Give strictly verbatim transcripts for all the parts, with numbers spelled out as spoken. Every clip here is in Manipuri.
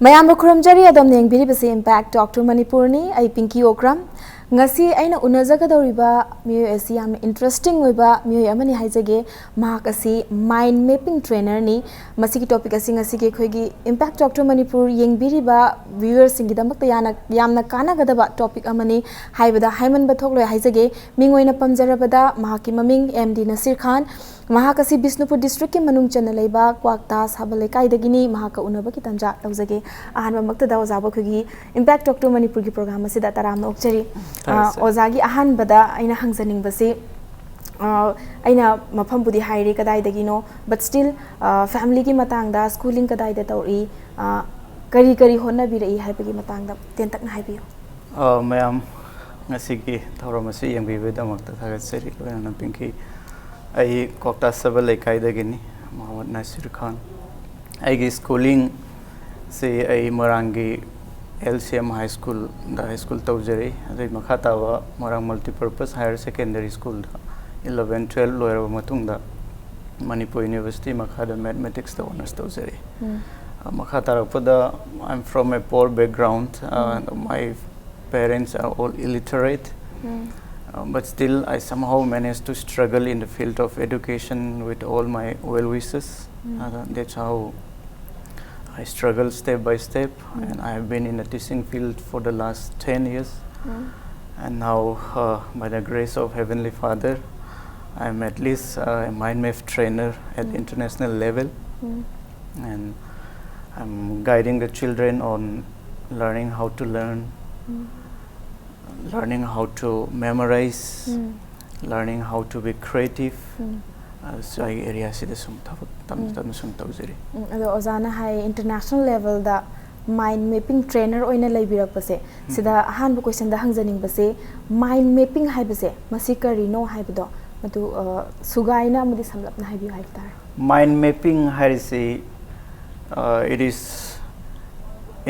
ꯃꯌꯥꯝꯕꯨ ꯈꯨꯔꯨꯝꯖꯔꯤ꯫ ꯑꯗꯣꯝꯅ ꯌꯦꯡꯕꯤꯔꯤꯕꯁꯤ Impact Talk to Manipurꯅꯤ꯫ ꯑꯩ ꯄꯤꯡꯀꯤ ꯑꯣꯀ꯭ꯔꯝ꯫ ꯉꯁꯤ ꯑꯩꯅ ꯎꯅꯖꯒꯗꯧꯔꯤꯕ ꯃꯤꯑꯣꯏ ꯑꯁꯤ ꯌꯥꯝꯅ interesting ꯑꯣꯏꯕ ꯃꯤꯑꯣꯏ ꯑꯃꯅꯤ ꯍꯥꯏꯖꯒꯦ꯫ ꯃꯍꯥꯛ ꯑꯁꯤ mind mapping trainerꯅꯤ꯫ ꯃꯁꯤꯒꯤ topic ꯑꯁꯤ ꯉꯁꯤꯒꯤ ꯑꯩꯈꯣꯏꯒꯤ Impact Talk to Manipur ꯌꯦꯡꯕꯤꯔꯤꯕ viewerꯁꯤꯡꯒꯤꯗꯃꯛꯇ ꯌꯥꯝꯅ, ꯌꯥꯝꯅ ꯀꯥꯟꯅꯒꯗꯕ topic ꯑꯃꯅꯤ ꯍꯥꯏꯕꯗ ꯍꯥꯏꯃꯟꯕ ꯊꯣꯛꯂꯣꯏ ꯍꯥꯏꯖꯒꯦ꯫ ꯃꯤꯡ ꯑꯣꯏꯅ ꯄꯟꯖꯔꯕꯗ ꯃꯍꯥꯛꯀꯤ ꯃꯃꯤꯡ ꯑꯦꯝ ꯗꯤ ꯅꯁꯤꯔ ꯈꯥꯟ꯫ ꯃꯍꯥꯛ ꯑꯁꯤ ꯕꯤꯁꯅꯨꯄꯨꯔ districtꯀꯤ ꯃꯅꯨꯡ ꯆꯟꯅ ꯂꯩꯕ ꯀ꯭ꯋꯥꯛꯇꯥ ꯁꯥꯕ ꯂꯩꯀꯥꯏꯗꯒꯤꯅꯤ꯫ ꯃꯍꯥꯛꯀ ꯎꯅꯕꯒꯤ ꯇꯥꯟꯖꯥ ꯂꯧꯖꯒꯦ꯫ ꯑꯍꯥꯟꯕꯃꯛꯇꯗ ꯑꯣꯖꯥꯕꯨ ꯑꯩꯈꯣꯏꯒꯤ Impact Talk to Manipurꯒꯤ program ꯑꯁꯤꯗ ꯇꯔꯥꯝꯅ ꯑꯣꯛꯆꯔꯤ꯫ ꯊꯥꯒꯠꯆꯔꯤ꯫ ꯑ, ꯑꯣꯖꯥꯒꯤ ꯑꯍꯥꯟꯕꯗ ꯑꯩꯅ ꯍꯪꯖꯅꯤꯡꯕꯁꯤ, ꯑ, ꯑꯩꯅ ꯃꯐꯝꯕꯨꯗꯤ ꯍꯥꯏꯔꯦ ꯀꯗꯥꯏꯗꯒꯤꯅꯣ, but still, ꯑ, familyꯒꯤ ꯃꯇꯥꯡꯗ, schooling ꯀꯗꯥꯏꯗ ꯇꯧꯔꯛꯏ, ꯑ, ꯀꯔꯤ ꯀꯔꯤ ꯍꯣꯠꯅꯕꯤꯔꯛꯏ ꯍꯥꯏꯕꯒꯤ ꯃꯇꯥꯡꯗ ꯇꯦꯟꯇꯛꯅ ꯍꯥꯏꯕꯤꯌꯨ꯫ ꯑ, ꯃꯌꯥꯝ, ꯉꯁꯤꯒꯤ ꯊꯧꯔꯝ ꯑꯁꯤ ꯌꯦꯡꯕꯤꯕꯒꯤꯗꯃꯛꯇ ꯊꯥꯒꯠꯆꯔꯤ, ꯂꯣꯏꯅꯅ ꯄꯤꯡꯀꯤ꯫ ꯑꯩ ꯀ꯭ꯋꯥꯛꯇꯥ ꯁꯕ ꯂꯩꯀꯥꯏꯗꯒꯤꯅꯤ, ꯃꯣꯍꯝꯃꯗ ꯅꯁꯤꯔ ꯈꯥꯟ꯫ ꯑꯩꯒꯤ schoolingꯁꯤ ꯑꯩ ꯃꯣꯏꯔꯥꯡꯒꯤ L C M High Schoolꯗ high school ꯇꯧꯖꯔꯛꯏ꯫ ꯑꯗꯨꯒꯤ ꯃꯈꯥ ꯇꯥꯕ ꯃꯣꯏꯔꯥꯡ Multipurpose Higher Secondary Schoolꯗ eleven twelve ꯂꯣꯏꯔꯕ ꯃꯇꯨꯡꯗ ꯃꯅꯤꯄꯨꯔ University ꯃꯈꯥꯗ mathematicsꯇ honours ꯇꯧꯖꯔꯛꯏ꯫ ꯎꯝ꯫ ꯑ, ꯃꯈꯥ ꯇꯥꯔꯛꯄꯗ, I'm from a poor background. Uh, um. My parents are all illiterate. Um. Uh, but still, I somehow managed to struggle in the field of education with all my well wishes. Um. Uh, that's how I struggle step by step, um. And I have been in the teaching field for the last ten years. Um. And now, uh, by the grace of Heavenly Father, I'm at least, uh, a mind map trainer at um. International level. Um. And I'm guiding the children on learning how to learn, um. Learning how to memorize, um. Learning how to be creative. ꯎꯝ꯫ ꯑ, ꯁ꯭ꯋꯥꯏꯒꯤ areaꯁꯤꯗ ꯁꯨꯝ ꯊꯕꯛ ꯇꯞꯅ ꯎꯝ꯫ ꯇꯞꯅ ꯁꯨꯝ ꯇꯧꯖꯔꯤ꯫ ꯎꯝ, ꯑꯗꯣ ꯑꯣꯖꯥꯅ ꯍꯥꯏ international levelꯗ mind mapping trainer ꯑꯣꯏꯅ ꯂꯩꯕꯤꯔꯛꯄꯁꯦ, ꯎꯝ꯫ ꯁꯤꯗ ꯑꯍꯥꯟꯕ questionꯗ ꯍꯪꯖꯅꯤꯡꯕꯁꯦ, mind mapping ꯍꯥꯏꯕꯁꯦ ꯃꯁꯤ ꯀꯔꯤꯅꯣ ꯍꯥꯏꯕꯗꯣ ꯃꯗꯨ, ꯑ, ꯁꯨꯒꯥꯏꯅ ꯑꯃꯗꯤ ꯁꯝꯂꯞꯅ ꯍꯥꯏꯕꯤꯌꯨ ꯍꯥꯏꯕ ꯇꯥꯔꯦ꯫ Mind mapping ꯍꯥꯏꯔꯤꯁꯤ, ꯑ, it is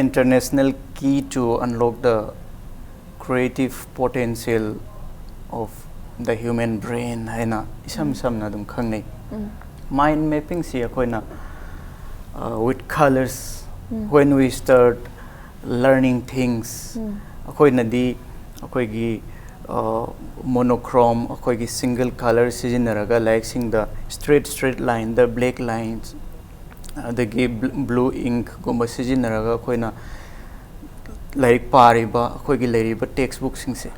international key to unlock the creative potential of the human brain ꯍꯥꯏꯅ ꯏꯁꯝ ꯎꯝ꯫ ꯁꯝꯅ ꯑꯗꯨꯝ ꯈꯪꯅꯩ꯫ ꯎꯝ꯫ Mind mappingꯁꯤ ꯑꯩꯈꯣꯏꯅ, ꯑ, with colours, When we start learning things, ꯑꯩꯈꯣꯏꯅꯗꯤ ꯑꯩꯈꯣꯏꯒꯤ ꯃꯣꯅꯣꯀ꯭ꯔꯣꯝ, ꯑꯩꯈꯣꯏꯒꯤ ꯁꯤꯡꯒꯜ ꯀꯂꯔ ꯁꯤꯖꯤꯟꯅꯔꯒ ꯂꯥꯏꯔꯤꯛꯁꯤꯡꯗ straight straight line ꯗ black lines, ꯑꯗꯒꯤ blue ink ꯒꯨꯝꯕ ꯁꯤꯖꯤꯟꯅꯔꯒ ꯑꯩꯈꯣꯏꯅ ꯂꯥꯏꯔꯤꯛ ꯄꯥꯔꯤꯕ, ꯑꯩꯈꯣꯏꯒꯤ ꯂꯩꯔꯤꯕ text book ꯁꯤꯡꯁꯦ,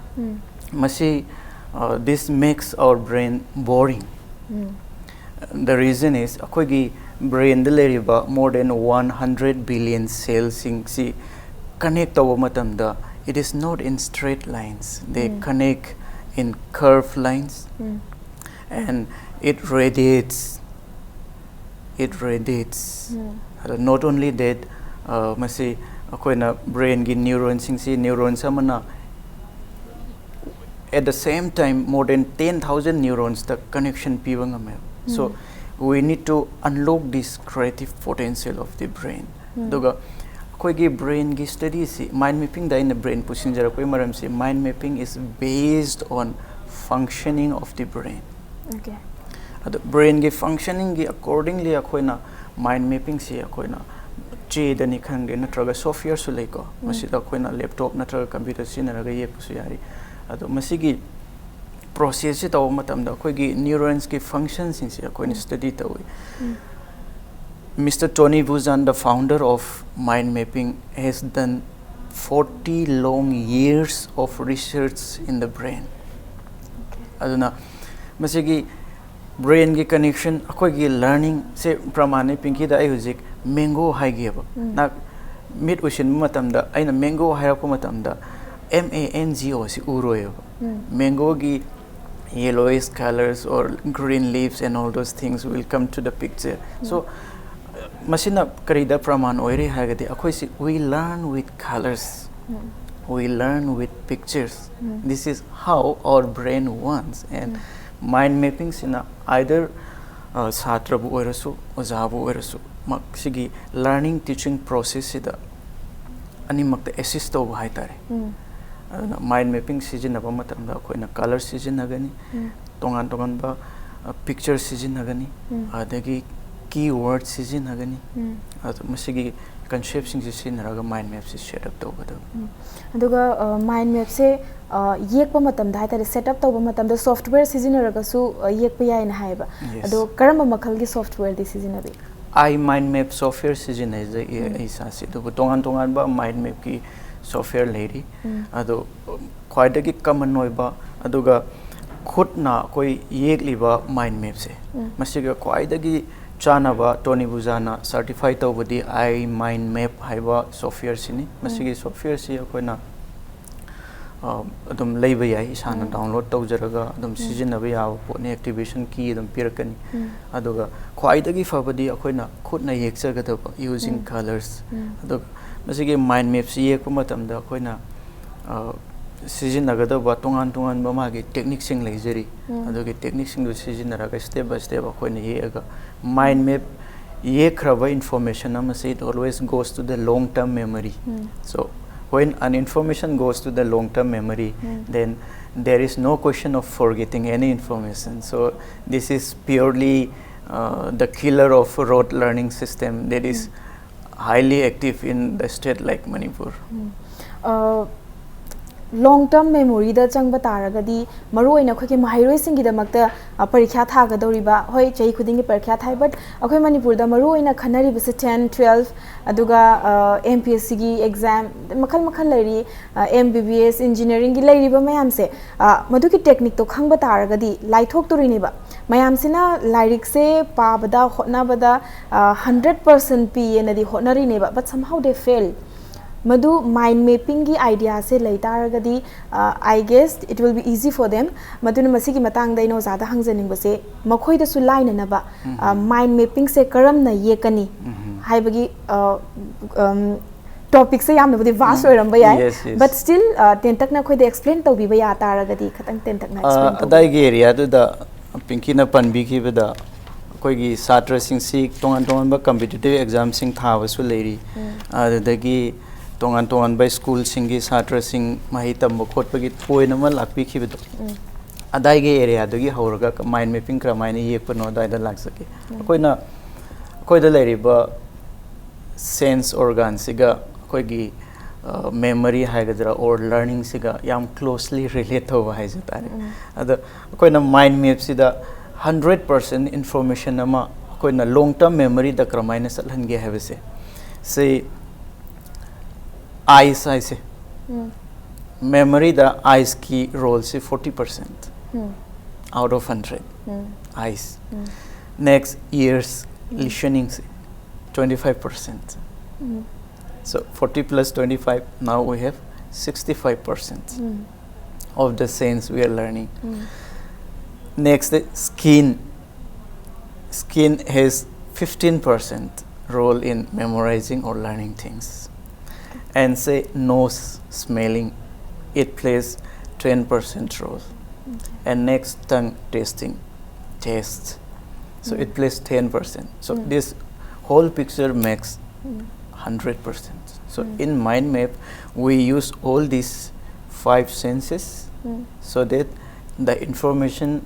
ꯃꯁꯤ, uh, this makes our brain boring. The reason is, ꯑꯩꯈꯣꯏꯒꯤ brain ꯗ ꯂꯩꯔꯤꯕ more than one hundred billion cell ꯁꯤꯡꯁꯤ connect ꯇꯧꯕ ꯃꯇꯝꯗ, it is not in straight lines, they connect in curved lines, and it radiates, it radiates. ꯑꯗꯣ not only that, uh, ꯃꯁꯤ ꯑꯩꯈꯣꯏꯅ brain ꯒꯤ neuron ꯁꯤꯡꯁꯤ, neurons ꯑꯃꯅ at the same time more than ten thousand neurons ꯇ connection ꯄꯤꯕ ꯉꯝꯃꯦꯕ. So we need to unlock this creative potential of the brain. ꯑꯗꯨꯒ ꯑꯩꯈꯣꯏꯒꯤ brain ꯒꯤ study ꯁꯤ, mind mapping ꯗ ꯑꯩꯅ brain ꯄꯨꯁꯤꯟꯖꯔꯛꯄꯒꯤ ꯃꯔꯝꯁꯤ, mind mapping is based on functioning of the brain. Okay. ꯑꯗꯣ brain ꯒꯤ functioning ꯒꯤ accordingly ꯑꯩꯈꯣꯏꯅ mind mapping ꯁꯤ ꯑꯩꯈꯣꯏꯅ ꯆꯦꯗꯅꯤ ꯈꯪꯗꯦ, ꯅꯠꯇ꯭ꯔꯒ software ꯁꯨ ꯂꯩꯀꯣ, ꯃꯁꯤꯗ ꯑꯩꯈꯣꯏꯅ laptop ꯅꯠꯇ꯭ꯔꯒ computer ꯁꯤꯖꯤꯟꯅꯔꯒ ꯌꯦꯛꯄꯁꯨ ꯌꯥꯔꯤ꯫ ꯑꯗꯣ ꯃꯁꯤꯒꯤ process ꯁꯤ ꯇꯧꯕ ꯃꯇꯝꯗ ꯑꯩꯈꯣꯏꯒꯤ neurons ꯀꯤ function ꯁꯤꯡꯁꯤ ꯑꯩꯈꯣꯏꯅ study ꯇꯧꯏ꯫ Mister Tony Buzan, the founder of mind mapping, has done forty long years of research in the brain. ꯑꯗꯨꯅ ꯃꯁꯤꯒꯤ brain ꯒꯤ connection, ꯑꯩꯈꯣꯏꯒꯤ learning ꯁꯦ, ꯄ꯭ꯔꯃꯥꯟꯅꯤ, ꯄꯤꯡꯀꯤꯗ ꯑꯩ ꯍꯧꯖꯤꯛ mango ꯍꯥꯏꯒꯦꯕ꯫ ꯅꯍꯥꯛ ꯃꯤꯠ ꯎꯏꯁꯤꯟꯕ ꯃꯇꯝꯗ ꯑꯩꯅ mango ꯍꯥꯏꯔꯛꯄ ꯃꯇꯝꯗ M A N G O ꯁꯤ ꯎꯔꯣꯏꯕ꯫ Mango ꯒꯤ yellowish colors or green leaves and all those things will come to the picture. So ꯃꯁꯤꯅ ꯀꯔꯤꯗ ꯄ꯭ꯔꯃꯥꯟ ꯑꯣꯏꯔꯤ ꯍꯥꯏꯔꯒꯗꯤ, ꯑꯩꯈꯣꯏꯁꯤ, we learn with colors, we learn with pictures. This is how our brain wants. And mind mapping ꯁꯤꯅ either, uh, ꯁꯥꯇ꯭ꯔꯕꯨ ꯑꯣꯏꯔꯁꯨ, ꯑꯣꯖꯥꯕꯨ ꯑꯣꯏꯔꯁꯨ, ꯃꯁꯤꯒꯤ learning teaching process ꯁꯤꯗ ꯑꯅꯤꯃꯛꯇ assist ꯇꯧꯕ ꯍꯥꯏꯇꯥꯔꯦ꯫ ꯑꯗꯨꯅ mind mapping ꯁꯤꯖꯤꯟꯅꯕ ꯃꯇꯝꯗ ꯑꯩꯈꯣꯏꯅ color ꯁꯤꯖꯤꯟꯅꯒꯅꯤ, ꯇꯣꯉꯥꯟ ꯇꯣꯉꯥꯟꯕ, uh, picture ꯁꯤꯖꯤꯟꯅꯒꯅꯤ, ꯑꯗꯒꯤ keyword ꯁꯤꯖꯤꯟꯅꯒꯅꯤ꯫ ꯑꯗꯨ ꯃꯁꯤꯒꯤ ꯀꯟꯁꯦꯞꯁꯤꯡꯁꯦ ꯁꯤꯖꯤꯟꯅꯔꯒ ꯃꯥꯏꯟ ꯃꯦꯞꯁꯦ ꯁꯦꯠ ꯑꯞ ꯇꯧꯒꯗꯕ꯫ ꯑꯗꯨꯒ ꯃꯥꯏꯟ ꯃꯦꯞꯁꯦ ꯌꯦꯛꯄ ꯃꯇꯝꯗ ꯍꯥꯏꯇꯥꯔꯦ, ꯁꯦꯠ ꯑꯞ ꯇꯧꯕ ꯃꯇꯝꯗ ꯁꯣꯐ꯭ꯠꯋꯦꯌꯔ ꯁꯤꯖꯤꯟꯅꯔꯒꯁꯨ ꯑ, ꯌꯦꯛꯄ ꯌꯥꯏꯅ ꯍꯥꯏꯌꯦꯕ꯫ Yes. ꯑꯗꯣ ꯀꯔꯝꯕ ꯃꯈꯜꯒꯤ ꯁꯣꯐ꯭ꯠꯋꯦꯌꯔꯗꯤ ꯁꯤꯖꯤꯟꯅꯕꯤ? ꯑꯥꯏ ꯃꯥꯏꯟ ꯃꯦꯞ ꯁꯣꯐ꯭ꯠꯋꯦꯌꯔ ꯁꯤꯖꯤꯟꯅꯖꯩ ꯑꯩ ꯏꯁꯥꯁꯦ, ꯑꯗꯨꯕꯨ ꯇꯣꯉꯥꯟ ꯇꯣꯉꯥꯟꯕ ꯃꯥꯏꯟ ꯃꯦꯞꯀꯤ ꯁꯣꯐ꯭ꯠꯋꯦꯌꯔ ꯂꯩꯔꯤ꯫ ꯑꯗꯣ ꯈ꯭ꯋꯥꯏꯗꯒꯤ ꯀꯃꯟ ꯑꯣꯏꯕ ꯑꯗꯨꯒ ꯈꯨꯠꯅ ꯑꯩꯈꯣꯏ ꯌꯦꯛꯂꯤꯕ ꯃꯥꯏꯟ ꯃꯦꯞꯁꯦ, ꯃꯁꯤꯒ ꯈ꯭ꯋꯥꯏꯗꯒꯤ ꯆꯥꯟꯅꯕ ꯇꯣꯅꯤ ꯕꯨꯖꯥꯅ ꯁꯔꯇꯤꯐꯥꯏ ꯇꯧꯕꯗꯤ ꯑꯥꯏ ꯃꯥꯏꯟ ꯃꯦꯞ ꯍꯥꯏꯕ ꯁꯣꯐ꯭ꯠꯋꯦꯌꯔꯁꯤꯅꯤ꯫ ꯃꯁꯤꯒꯤ ꯁꯣꯐ꯭ꯠꯋꯦꯌꯔꯁꯤ ꯑꯩꯈꯣꯏꯅ ꯑ, ꯑꯗꯨꯝ ꯂꯩꯕ ꯌꯥꯏ, ꯏꯁꯥꯅ ꯗꯥꯎꯟꯂꯣꯗ ꯇꯧꯖꯔꯒ ꯑꯗꯨꯝ ꯁꯤꯖꯤꯟꯅꯕ ꯌꯥꯕ ꯄꯣꯠꯅꯤ꯫ ꯑꯦꯛꯇꯤꯚꯦꯁꯟ ꯀꯤ ꯑꯗꯨꯝ ꯄꯤꯔꯛꯀꯅꯤ꯫ ꯑꯗꯨꯒ ꯈ꯭ꯋꯥꯏꯗꯒꯤ ꯐꯕꯗꯤ ꯑꯩꯈꯣꯏꯅ ꯈꯨꯠꯅ ꯌꯦꯛꯆꯒꯗꯕ, ꯌꯨꯖꯤꯡ ꯀꯂꯔꯁ꯫ ꯑꯗꯨꯒ ꯃꯁꯤꯒꯤ ꯃꯥꯏꯟ ꯃꯦꯞꯁꯤ ꯌꯦꯛꯄ ꯃꯇꯝꯗ ꯑꯩꯈꯣꯏꯅ ꯑ, ꯁꯤꯖꯤꯟꯅꯒꯗꯕ ꯇꯣꯉꯥꯟ ꯇꯣꯉꯥꯟꯕ ꯃꯥꯒꯤ ꯇꯦꯛꯅꯤꯛꯁꯤꯡ ꯂꯩꯖꯔꯤ꯫ ꯑꯗꯨꯒꯤ ꯇꯦꯛꯅꯤꯛꯁꯤꯡꯗꯨ ꯁꯤꯖꯤꯟꯅꯔꯒ ꯁ꯭ꯇꯦꯞ ꯕꯥꯏ ꯁ꯭ꯇꯦꯞ ꯑꯩꯈꯣꯏꯅ ꯌꯦꯛꯑꯒ ꯃꯥꯏꯟ ꯃꯦꯞ ꯌꯦꯛꯈ꯭ꯔꯕ ꯏꯟꯐꯣꯔꯃꯦꯁꯟ ꯑꯃꯁꯦ, it always goes to the long term memory. So when an information goes to the long term memory, then there is no question of forgetting any information. So this is purely uh, the killer of rote learning system that is highly active in the state like Manipur. Long term ꯃꯦꯃꯣꯔꯤꯗ ꯆꯪꯕ ꯇꯥꯔꯒꯗꯤ, ꯃꯔꯨꯑꯣꯏꯅ ꯑꯩꯈꯣꯏꯒꯤ ꯃꯍꯩꯔꯣꯏꯁꯤꯡꯒꯤꯗꯃꯛꯇ ꯑ, ꯄꯔꯤꯈ꯭ꯌꯥ ꯊꯥꯒꯗꯧꯔꯤꯕ, ꯍꯣꯏ, ꯆꯍꯤ ꯈꯨꯗꯤꯡꯒꯤ ꯄꯔꯤꯈ꯭ꯌꯥ ꯊꯥꯏ, ꯕꯠ ꯑꯩꯈꯣꯏ ꯃꯅꯤꯄꯨꯔꯗ ꯃꯔꯨꯑꯣꯏꯅ ꯈꯟꯅꯔꯤꯕꯁꯦ ꯇꯦꯟ, ꯇꯨꯋꯦꯜꯐ, ꯑꯗꯨꯒ ꯑꯦꯝ ꯄꯤ ꯑꯦꯁ ꯁꯤꯒꯤ ꯑꯦꯛꯖꯥꯝ ꯃꯈꯜ ꯃꯈꯜ ꯂꯩꯔꯤ, ꯑꯦꯝ ꯕꯤ ꯕꯤ ꯑꯦꯁ, ꯏꯟꯖꯤꯅꯤꯌꯥꯔꯤꯡꯒꯤ ꯂꯩꯔꯤꯕ ꯃꯌꯥꯝꯁꯦ, ꯑ, ꯃꯗꯨꯒꯤ ꯇꯦꯛꯅꯤꯛꯇꯣ ꯈꯪꯕ ꯇꯥꯔꯒꯗꯤ ꯂꯥꯏꯊꯣꯛꯇꯣꯔꯤꯅꯦꯕ꯫ ꯃꯌꯥꯝꯁꯤꯅ ꯂꯥꯏꯔꯤꯛꯁꯦ ꯄꯥꯕꯗ, ꯍꯣꯠꯅꯕꯗ hundred percent ꯄꯤꯌꯦꯅꯗꯤ ꯍꯣꯠꯅꯔꯤꯅꯦꯕ, but somehow they fail꯫ ꯃꯗꯨ ꯃꯥꯏꯟ ꯃꯦꯞꯄꯤꯡꯒꯤ ꯑꯥꯏꯗꯤꯌꯥꯁꯦ ꯂꯩ ꯇꯥꯔꯒꯗꯤ, I guess it will be easy for them꯫ ꯃꯗꯨꯅ ꯃꯁꯤꯒꯤ ꯃꯇꯥꯡꯗ ꯑꯩꯅ ꯑꯣꯖꯥꯗ ꯍꯪꯖꯅꯤꯡꯕꯁꯦ, ꯃꯈꯣꯏꯗꯁꯨ ꯂꯥꯏꯅꯅꯕ ꯃꯥꯏꯟ ꯃꯦꯞꯄꯤꯡꯁꯦ ꯀꯔꯝꯅ ꯌꯦꯛꯀꯅꯤ ꯍꯥꯏꯕꯒꯤ ꯇꯣꯄꯤꯛꯁꯦ ꯌꯥꯝꯅꯕꯨꯗꯤ ꯚꯥꯁ ꯑꯣꯏꯔꯝꯕ ꯌꯥꯏ, Yes, yes. But still ꯇꯦꯟꯇꯛꯅ ꯑꯩꯈꯣꯏꯗ ꯑꯦꯛꯁꯄ꯭ꯂꯦꯟ ꯇꯧꯕꯤꯕ ꯌꯥ ꯇꯥꯔꯒꯗꯤ ꯈꯤꯇꯪ ꯇꯦꯟꯇꯛꯅ ꯑ, ꯑꯦꯛꯁꯄ꯭ꯂꯦꯟ ꯇꯧꯕꯤꯌꯨ꯫ ꯑꯗꯥꯏꯒꯤ ꯑꯦꯔꯤꯌꯥꯗꯨꯗ ꯄꯤꯡꯀꯤꯅ ꯄꯟꯕꯤꯈꯤꯕꯗ ꯑꯩꯈꯣꯏꯒꯤ ꯁꯥꯇ꯭ꯔꯁꯤꯡꯁꯤ ꯇꯣꯉꯥꯟ ꯇꯣꯉꯥꯟꯕ ꯀꯝꯄꯤꯇꯤꯇꯤꯚ ꯑꯦꯛꯖꯥꯝꯁꯤꯡ ꯊꯥꯕꯁꯨ ꯂꯩꯔꯤ꯫ ꯑꯗꯨꯗꯒꯤ ꯇꯣꯉꯥꯟ ꯇꯣꯉꯥꯟꯕ ꯁ꯭ꯀꯨꯜꯁꯤꯡꯒꯤ ꯁꯥꯇ꯭ꯔꯁꯤꯡ ꯃꯍꯩ ꯇꯝꯕ ꯈꯣꯠꯄꯒꯤ ꯄꯣꯏꯟ ꯑꯃ ꯂꯥꯛꯄꯤꯈꯤꯕꯗꯣ, ꯑꯗꯥꯏꯒꯤ ꯑꯦꯔꯤꯌꯥꯗꯨꯒꯤ ꯍꯧꯔꯒ ꯃꯥꯏꯟ ꯃꯦꯞꯄꯤꯡ ꯀꯔꯝꯍꯥꯏꯅ ꯌꯦꯛꯄꯅꯣ ꯑꯗꯥꯏꯗ ꯂꯥꯛꯆꯒꯦ꯫ ꯑꯩꯈꯣꯏꯅ ꯑꯩꯈꯣꯏꯗ ꯂꯩꯔꯤꯕ sense organꯁꯤꯒ ꯑꯩꯈꯣꯏꯒꯤ memory ꯍꯥꯏꯒꯗ꯭ꯔꯥ or learningꯁꯤꯒ ꯌꯥꯝ closely relate ꯇꯧꯕ ꯍꯥꯏꯖ ꯇꯥꯔꯦ. ꯑꯗꯣ ꯑꯩꯈꯣꯏꯅ mind mapꯁꯤꯗ hundred percent information ꯑꯃ ꯑꯩꯈꯣꯏꯅ long term memoryꯗ ꯀꯔꯝꯍꯥꯏꯅ ꯆꯠꯍꯟꯒꯦ ꯍꯥꯏꯕꯁꯦ, ꯁꯤ eyes ꯍꯥꯏꯁꯦ, memoryꯗ eyesꯀꯤ roleꯁꯤ forty percent out of hundred, eyes. Next, ears, listeningꯁꯤ twenty five percent. So forty plus twenty five, now we have sixty five percent of the sense we are learning. Next, skin. Skin has fifteen percent role in memorizing or learning things. And say nose, smelling, it plays ten percent role. And next, tongue, tasting, taste. So it plays ten percent. So this whole picture makes hundred percent. So in mind map, we use all these five senses so that the information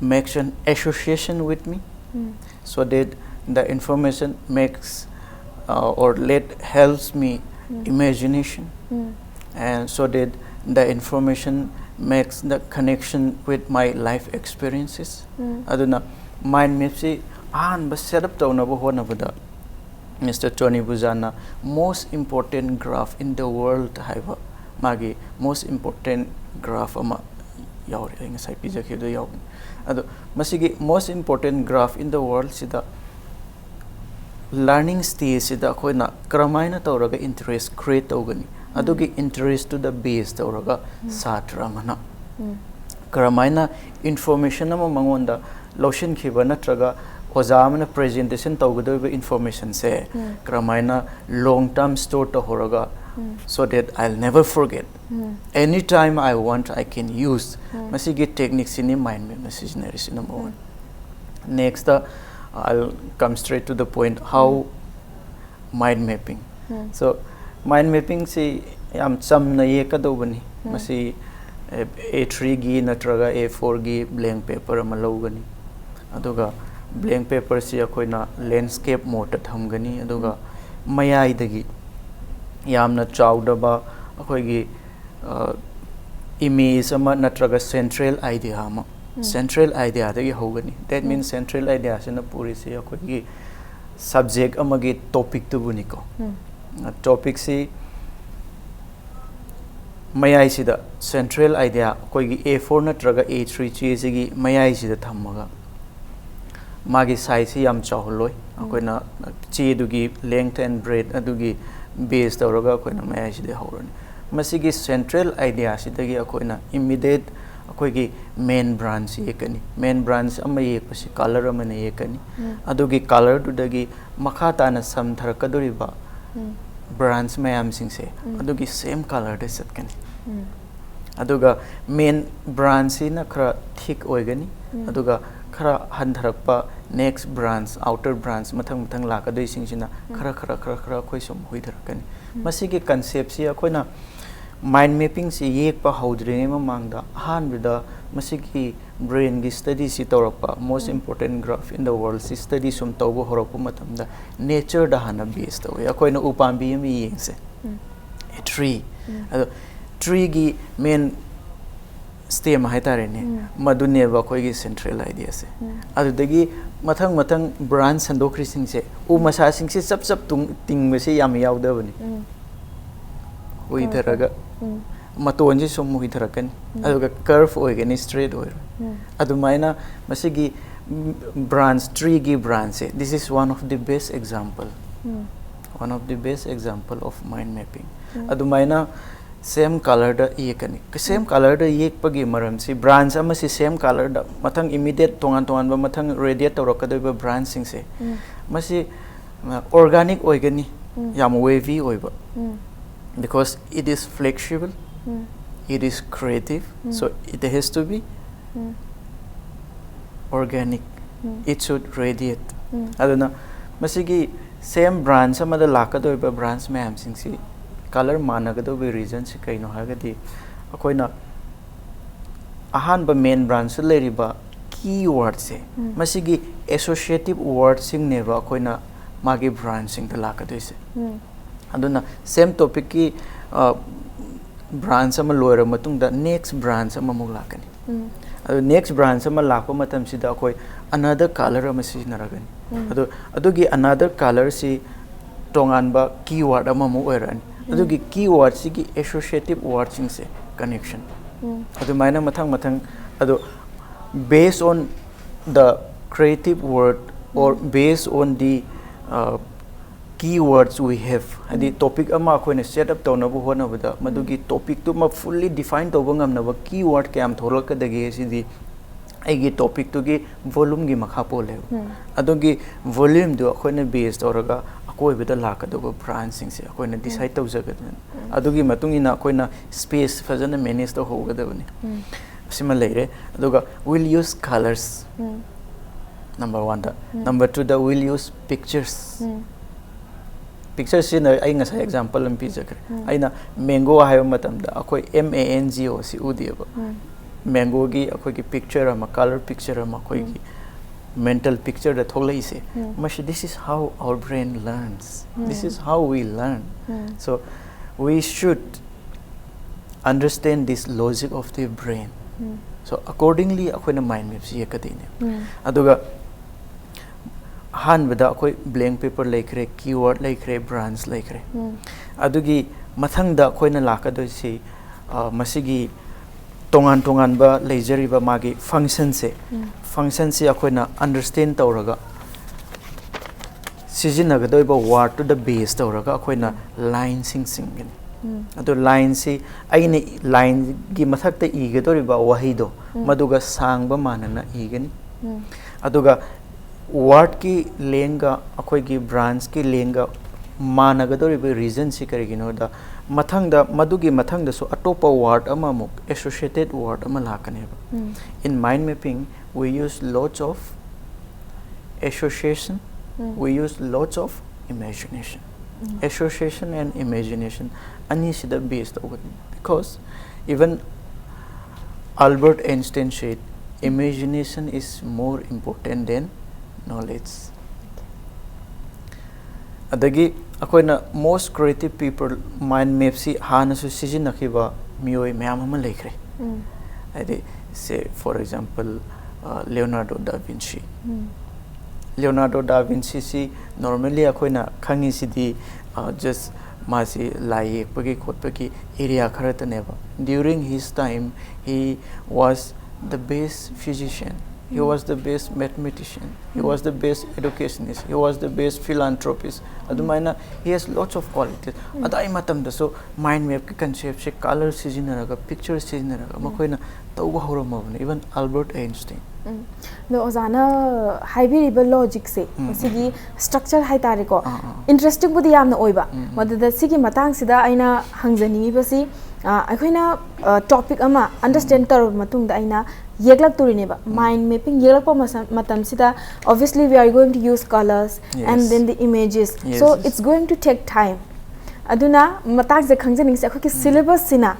makes an association with me, so that the information makes uh, or let helps me imagination, and so that the information makes the connection with my life experiences. ꯑꯗꯨꯅ mind mapꯁꯤ ꯑꯍꯥꯟꯕ set up ꯇꯧꯅꯕ ꯍꯣꯠꯅꯕꯗ Mister Tony Buzanꯅ most important graph in the world ꯍꯥꯏꯕ ꯃꯥꯒꯤ most important graph ꯑꯃ ꯌꯥꯎꯔꯤ, ꯑꯩ ꯉꯁꯥꯏ ꯄꯤꯖꯈꯤꯕꯗꯣ ꯌꯥꯎꯕꯅꯤ. ꯑꯗꯣ ꯃꯁꯤꯒꯤ most important graph in the worldꯁꯤꯗ learning stageꯁꯤꯗ ꯑꯩꯈꯣꯏꯅ ꯀꯔꯝꯍꯥꯏꯅ ꯇꯧꯔꯒ interest create ꯇꯧꯒꯅꯤ, ꯑꯗꯨꯒꯤ interestꯇꯨꯗ base ꯇꯧꯔꯒ ꯁꯥꯇ꯭ꯔ ꯑꯃꯅ ꯀꯔꯝꯍꯥꯏꯅ information ꯑꯃ ꯃꯉꯣꯟꯗ ꯂꯧꯁꯤꯟꯈꯤꯕ ꯅꯠꯇ꯭ꯔꯒ ꯑꯣꯖꯥ ꯑꯃꯅ presentation ꯇꯧꯒꯗꯧꯔꯤꯕ informationꯁꯦ ꯀꯔꯝꯍꯥꯏꯅ long term store ꯇꯧꯍꯧꯔꯒ so that I'll never forget, anytime I want I can use. ꯃꯁꯤꯒꯤ techniqueꯁꯤꯅꯤ mind mapꯅ ꯁꯤꯖꯤꯟꯅꯔꯤꯁꯤ, number one. Next, uh, I'll come straight to the point, how mind mapping. So mind mappingꯁꯤ ꯌꯥꯝ ꯆꯝꯅ ꯌꯦꯛꯀꯗꯧꯕꯅꯤ. ꯃꯁꯤ A threeꯒꯤ ꯅꯠꯇ꯭ꯔꯒ A fourꯒꯤ blank paper ꯑꯃ ꯂꯧꯒꯅꯤ, ꯑꯗꯨꯒ Blank paperꯁꯤ ꯑꯩꯈꯣꯏꯅ landscape modeꯇ ꯊꯝꯒꯅꯤ, ꯑꯗꯨꯒ ꯃꯌꯥꯏꯗꯒꯤ ꯌꯥꯝꯅ ꯆꯥꯎꯗꯕ ꯑꯩꯈꯣꯏꯒꯤ image ꯑꯃ ꯅꯠꯇ꯭ꯔꯒ central idea ꯑꯃ, central ideaꯗꯒꯤ ꯍꯧꯒꯅꯤ꯫ That means central ideaꯁꯤꯅ ꯄꯨꯔꯤꯁꯤ ꯑꯩꯈꯣꯏꯒꯤ subject ꯑꯃꯒꯤ topicꯇꯨꯕꯨꯅꯤꯀꯣ꯫ Topicꯁꯤ ꯃꯌꯥꯏꯁꯤꯗ central idea ꯑꯩꯈꯣꯏꯒꯤ A four ꯅꯠꯇ꯭ꯔꯒ A three ꯆꯦꯁꯤꯒꯤ ꯃꯌꯥꯏꯁꯤꯗ ꯊꯝꯃꯒ ꯃꯥꯒꯤ sizeꯁꯤ ꯌꯥꯝ ꯆꯥꯎꯍꯜꯂꯣꯏ꯫ ꯑꯩꯈꯣꯏꯅ ꯆꯦꯗꯨꯒꯤ length and breadth ꯑꯗꯨꯒꯤ base ꯇꯧꯔꯒ ꯑꯩꯈꯣꯏꯅ ꯃꯌꯥꯏꯁꯤꯗ ꯍꯧꯔꯅꯤ꯫ ꯃꯁꯤꯒꯤ central ideaꯁꯤꯗꯒꯤ ꯑꯩꯈꯣꯏꯅ immediate ꯑꯩꯈꯣꯏꯒꯤ main branch ꯌꯦꯛꯀꯅꯤ꯫ Main branch ꯑꯃ ꯌꯦꯛꯄꯁꯤ color ꯑꯃꯅ ꯌꯦꯛꯀꯅꯤ꯫ ꯑꯗꯨꯒꯤ colorꯗꯨꯗꯒꯤ ꯃꯈꯥ ꯇꯥꯅ ꯁꯝꯊꯔꯛꯀꯗꯧꯔꯤꯕ branch ꯃꯌꯥꯝꯁꯤꯡꯁꯦ ꯑꯗꯨꯒꯤ same colorꯗ ꯆꯠꯀꯅꯤ꯫ ꯑꯗꯨꯒ main branchꯁꯤꯅ ꯈꯔ thick ꯑꯣꯏꯒꯅꯤ, ꯑꯗꯨꯒ ꯈꯔ ꯍꯟꯊꯔꯛꯄ next branch, outer branch ꯃꯊꯪ ꯃꯊꯪ ꯂꯥꯛꯀꯗꯣꯏꯁꯤꯡꯁꯤꯅ ꯈꯔ ꯈꯔ ꯈꯔ ꯈꯔ ꯑꯩꯈꯣꯏ ꯁꯨꯝ ꯍꯨꯏꯊꯔꯛꯀꯅꯤ꯫ ꯃꯁꯤꯒꯤ conceptꯁꯤ ꯑꯩꯈꯣꯏꯅ mind mappingꯁꯤ ꯌꯦꯛꯄ ꯍꯧꯗ꯭ꯔꯤꯉꯩ ꯃꯃꯥꯡꯗ ꯑꯍꯥꯟꯕꯗ ꯃꯁꯤꯒꯤ brainꯒꯤ studyꯁꯤ ꯇꯧꯔꯛꯄ, most important graph in the worldꯁꯤ study ꯁꯨꯝ ꯇꯧꯕ ꯍꯧꯔꯛꯄ ꯃꯇꯝꯗ natureꯗ ꯍꯥꯟꯅ base ꯇꯧꯋꯤ꯫ ꯑꯩꯈꯣꯏꯅ ꯎꯄꯥꯝꯕꯤ ꯑꯃ ꯌꯦꯡꯁꯦ, a tree꯫ ꯑꯗꯣ treeꯒꯤ main stem ꯍꯥꯏꯇꯥꯔꯦꯅꯦ, ꯃꯗꯨꯅꯦꯕ ꯑꯩꯈꯣꯏꯒꯤ central ideaꯁꯦ꯫ ꯑꯗꯨꯗꯒꯤ ꯃꯊꯪ ꯃꯊꯪ branch ꯁꯟꯗꯣꯛꯈ꯭ꯔꯤꯁꯤꯡꯁꯦ, ꯎ ꯃꯁꯥꯁꯤꯡꯁꯦ ꯆꯞ ꯆꯞ ꯇꯨꯡ-, ꯇꯤꯡꯕꯁꯦ ꯌꯥꯝ ꯌꯥꯎꯗꯕꯅꯤ꯫ ꯍꯨꯏꯊꯔꯒ ꯃꯇꯣꯟꯁꯤ ꯁꯨꯝ ꯍꯨꯏꯊꯔꯛꯀꯅꯤ, ꯑꯗꯨꯒ curve ꯑꯣꯏꯒꯅꯤ, straight ꯑꯣꯏꯔꯣꯏ꯫ ꯑꯗꯨꯃꯥꯏꯅ ꯃꯁꯤꯒꯤ branch, treeꯒꯤ branchꯁꯦ, this is one of the best example, one of the best example of mind mapping꯫ ꯑꯗꯨꯃꯥꯏꯅ same colorꯗ ꯌꯦꯛꯀꯅꯤ꯫ Same colorꯗ ꯌꯦꯛꯄꯒꯤ ꯃꯔꯝꯁꯤ, branch ꯑꯃꯁꯤ same colorꯗ ꯃꯊꯪ immediate ꯇꯣꯉꯥꯟ ꯇꯣꯉꯥꯟꯕ ꯃꯊꯪ radiate ꯇꯧꯔꯛꯀꯗꯧꯔꯤꯕ branchꯁꯤꯡꯁꯦ, ꯃꯁꯤ organic ꯑꯣꯏꯒꯅꯤ, ꯌꯥꯝ wavy ꯑꯣꯏꯕ, because it is flexible, it is creative, so it has to be organic, it should radiate꯫ ꯑꯗꯨꯅ ꯃꯁꯤꯒꯤ same branch ꯑꯃꯗ ꯂꯥꯛꯀꯗꯧꯔꯤꯕ branch ꯃꯌꯥꯝꯁꯤꯡꯁꯤ color ꯃꯥꯟꯅꯒꯗꯧꯕꯒꯤ reasonꯁꯤ ꯀꯩꯅꯣ ꯍꯥꯏꯔꯒꯗꯤ, ꯑꯩꯈꯣꯏꯅ ꯑꯍꯥꯟꯕ main branchꯇ ꯂꯩꯔꯤꯕ keywordꯁꯦ, ꯃꯁꯤꯒꯤ associative wordꯁꯤꯡꯅꯦꯕ ꯑꯩꯈꯣꯏꯅ ꯃꯥꯒꯤ branchꯁꯤꯡꯗ ꯂꯥꯛꯀꯗꯣꯏꯁꯦ꯫ ꯑꯗꯨꯅ same topicꯀꯤ branch ꯑꯃ ꯂꯣꯏꯔ ꯃꯇꯨꯡꯗ next branch ꯑꯃꯃꯨꯛ ꯂꯥꯛꯀꯅꯤ꯫ ꯑꯗꯨ next branch ꯑꯃ ꯂꯥꯛꯄ ꯃꯇꯝꯁꯤꯗ ꯑꯩꯈꯣꯏ another color ꯑꯃ ꯁꯤꯖꯤꯟꯅꯔꯒꯅꯤ꯫ ꯑꯗꯨ ꯑꯗꯨꯒꯤ another colorꯁꯤ ꯇꯣꯉꯥꯟꯕ keyword ꯑꯃꯃꯨꯛ ꯑꯣꯏꯔꯛꯑꯅꯤ꯫ ꯑꯗꯨꯒꯤ keywordꯁꯤꯒꯤ associative wordꯁꯤꯡꯁꯦ connection꯫ ꯑꯗꯨꯃꯥꯏꯅ ꯃꯊꯪ ꯃꯊꯪ, ꯑꯗꯣ based on the creative word or based on the uh, keywords we have, ꯍꯥꯏꯗꯤ topic ꯑꯃ ꯑꯩꯈꯣꯏꯅ set up ꯇꯧꯅꯕ ꯍꯣꯠꯅꯕꯗ ꯃꯗꯨꯒꯤ topicꯇꯨꯃ fully define ꯇꯧꯕ ꯉꯝꯅꯕ keyword ꯀꯌꯥꯝ ꯊꯣꯛꯂꯛꯀꯗꯒꯦ ꯁꯤꯗꯤ ꯑꯩꯒꯤ topicꯇꯨꯒꯤ volumeꯒꯤ ꯃꯈꯥ ꯄꯣꯜꯂꯦꯕ꯫ ꯑꯗꯨꯒꯤ volumeꯗꯨ ꯑꯩꯈꯣꯏꯅ base ꯇꯧꯔꯒ ꯑꯀꯣꯏꯕꯗ ꯂꯥꯛꯀꯗꯧꯕ branchꯁꯤꯡꯁꯦ ꯑꯩꯈꯣꯏꯅ decide ꯇꯧꯖꯒꯗꯕꯅꯤ꯫ ꯑꯗꯨꯒꯤ ꯃꯇꯨꯡ ꯏꯟꯅ ꯑꯩꯈꯣꯏꯅ space ꯐꯖꯅ manage ꯇꯧꯍꯧꯒꯗꯕꯅꯤ꯫ ꯁꯤꯃ ꯂꯩꯔꯦ꯫ ꯑꯗꯨꯒ we'll use colors, number oneꯗ꯫ Number twoꯗ we'll use pictures꯫ Picture ꯁꯤꯖꯤꯟꯅꯔ ꯑꯩ ꯉꯁꯥꯏ example ꯑꯃ ꯄꯤꯖꯈ꯭ꯔꯦ꯫ ꯑꯩꯅ mango ꯍꯥꯏꯕ ꯃꯇꯝꯗ ꯑꯩꯈꯣꯏ M A N G O ꯁꯤ ꯎꯗꯦꯕ꯫ Mangoꯒꯤ ꯑꯩꯈꯣꯏꯒꯤ picture ꯑꯃ, color picture ꯑꯃ ꯑꯩꯈꯣꯏꯒꯤ mental pictureꯗ ꯊꯣꯛꯂꯛꯏꯁꯦ꯫ ꯃꯁꯤ, this is how our brain learns, this is how we learn. So we should understand this logic of the brain. So accordingly ꯑꯩꯈꯣꯏꯅ mind mapꯁꯤ ꯌꯦꯛꯀꯗꯣꯏꯅꯦ꯫ ꯑꯗꯨꯒ ꯑꯍꯥꯟꯕꯗ ꯑꯩꯈꯣꯏ blank paper ꯂꯩꯈ꯭ꯔꯦ, keyword ꯂꯩꯈ꯭ꯔꯦ, branch ꯂꯩꯈ꯭ꯔꯦ꯫ ꯑꯗꯨꯒꯤ ꯃꯊꯪꯗ ꯑꯩꯈꯣꯏꯅ ꯂꯥꯛꯀꯗꯣꯏꯁꯤ, ꯑ, ꯃꯁꯤꯒꯤ ꯇꯣꯉꯥꯟ ꯇꯣꯉꯥꯟꯕ ꯂꯩꯖꯔꯤꯕ ꯃꯥꯒꯤ functionꯁꯦ, functionꯁꯦ ꯑꯩꯈꯣꯏꯅ understand ꯇꯧꯔꯒ ꯁꯤꯖꯤꯟꯅꯒꯗꯧꯔꯤꯕ wordꯇꯨꯗ base ꯇꯧꯔꯒ ꯑꯩꯈꯣꯏꯅ lineꯁꯤꯡ ꯆꯤꯡꯒꯅꯤ꯫ ꯑꯗꯣ lineꯁꯤ ꯑꯩꯅ lineꯒꯤ ꯃꯊꯛꯇ ꯏꯒꯗꯧꯔꯤꯕ ꯋꯥꯍꯩꯗꯣ, ꯃꯗꯨꯒ ꯁꯥꯡꯕ ꯃꯥꯟꯅꯅ ꯏꯒꯅꯤ꯫ ꯑꯗꯨꯒ wordꯀꯤ lengthꯒ ꯑꯩꯈꯣꯏꯒꯤ branchꯀꯤ lengthꯒ ꯃꯥꯟꯅꯒꯗꯧꯔꯤꯕ reasonꯁꯤ ꯀꯔꯤꯒꯤꯅꯣꯗ, ꯃꯊꯪꯗ, ꯃꯗꯨꯒꯤ ꯃꯊꯪꯗꯁꯨ ꯑꯇꯣꯞꯄ word ꯑꯃꯃꯨꯛ, associated word ꯑꯃ ꯂꯥꯛꯀꯅꯦꯕ꯫ In mind mapping, we use lots of association, we use lots of imagination. Association and imagination ꯑꯅꯤꯁꯤꯗ base ꯇꯧꯒꯅꯤ꯫ Because even Albert Einstein said, Imagination is more important than knowledge. ꯑꯗꯒꯤ ꯑꯩꯈꯣꯏꯅ most creative people mind mapꯁꯤ ꯍꯥꯟꯅꯁꯨ ꯁꯤꯖꯤꯟꯅꯈꯤꯕ ꯃꯤꯑꯣꯏ ꯃꯌꯥꯝ ꯑꯃ ꯂꯩꯈ꯭ꯔꯦ꯫ ꯍꯥꯏꯗꯤ, say for example, Leonardo da Vinci. Leonardo da Vinci ꯁꯤ normally ꯑꯩꯈꯣꯏꯅ ꯈꯪꯉꯤꯁꯤꯗꯤ just ꯃꯥꯁꯤ ꯂꯥꯏ ꯌꯦꯛꯄꯒꯤ ꯈꯣꯠꯄꯒꯤ area ꯈꯔꯇꯅꯦꯕ꯫ During his time, he was the best physician, he was the best mathematician, he was the best educationist, he was the best philanthropist. ꯑꯗꯨꯃꯥꯏꯅ he has lots of qualities. ꯑꯗꯥꯏ ꯃꯇꯝꯗꯁꯨ mind mapꯀꯤ conceptꯁꯦ colour ꯁꯤꯖꯤꯟꯅꯔꯒ, picture ꯁꯤꯖꯤꯟꯅꯔꯒ ꯃꯈꯣꯏꯅ ꯇꯧꯕ ꯍꯧꯔꯝꯃꯕꯅꯦ, even Albert Einstein. ꯑꯗꯣ ꯑꯣꯖꯥꯅ ꯍꯥꯏꯕꯤꯔꯤꯕ logicꯁꯦ, ꯃꯁꯤꯒꯤ structure ꯍꯥꯏꯇꯥꯔꯦꯀꯣ, interestingꯕꯨꯗꯤ ꯌꯥꯝꯅ ꯑꯣꯏꯕ꯫ ꯃꯗꯨꯗ ꯁꯤꯒꯤ ꯃꯇꯥꯡꯁꯤꯗ ꯑꯩꯅ ꯍꯪꯖꯅꯤꯡꯉꯤꯕꯁꯤ, ꯑꯩꯈꯣꯏꯅ topic ꯑꯃ understand ꯇꯧꯔꯕ ꯃꯇꯨꯡꯗ ꯑꯩꯅ ꯌꯦꯛꯂꯛꯇꯣꯔꯤꯅꯦꯕ꯫ Mind mapping ꯌꯦꯛꯂꯛꯄ ꯃꯇꯝꯁꯤꯗ, obviously we are going to use colours and then the images, so it's going to take time. ꯑꯗꯨꯅ ꯃꯇꯥꯡꯁꯦ ꯈꯪꯖꯅꯤꯡꯁꯦ, ꯑꯩꯈꯣꯏꯒꯤ syllabusꯁꯤꯅ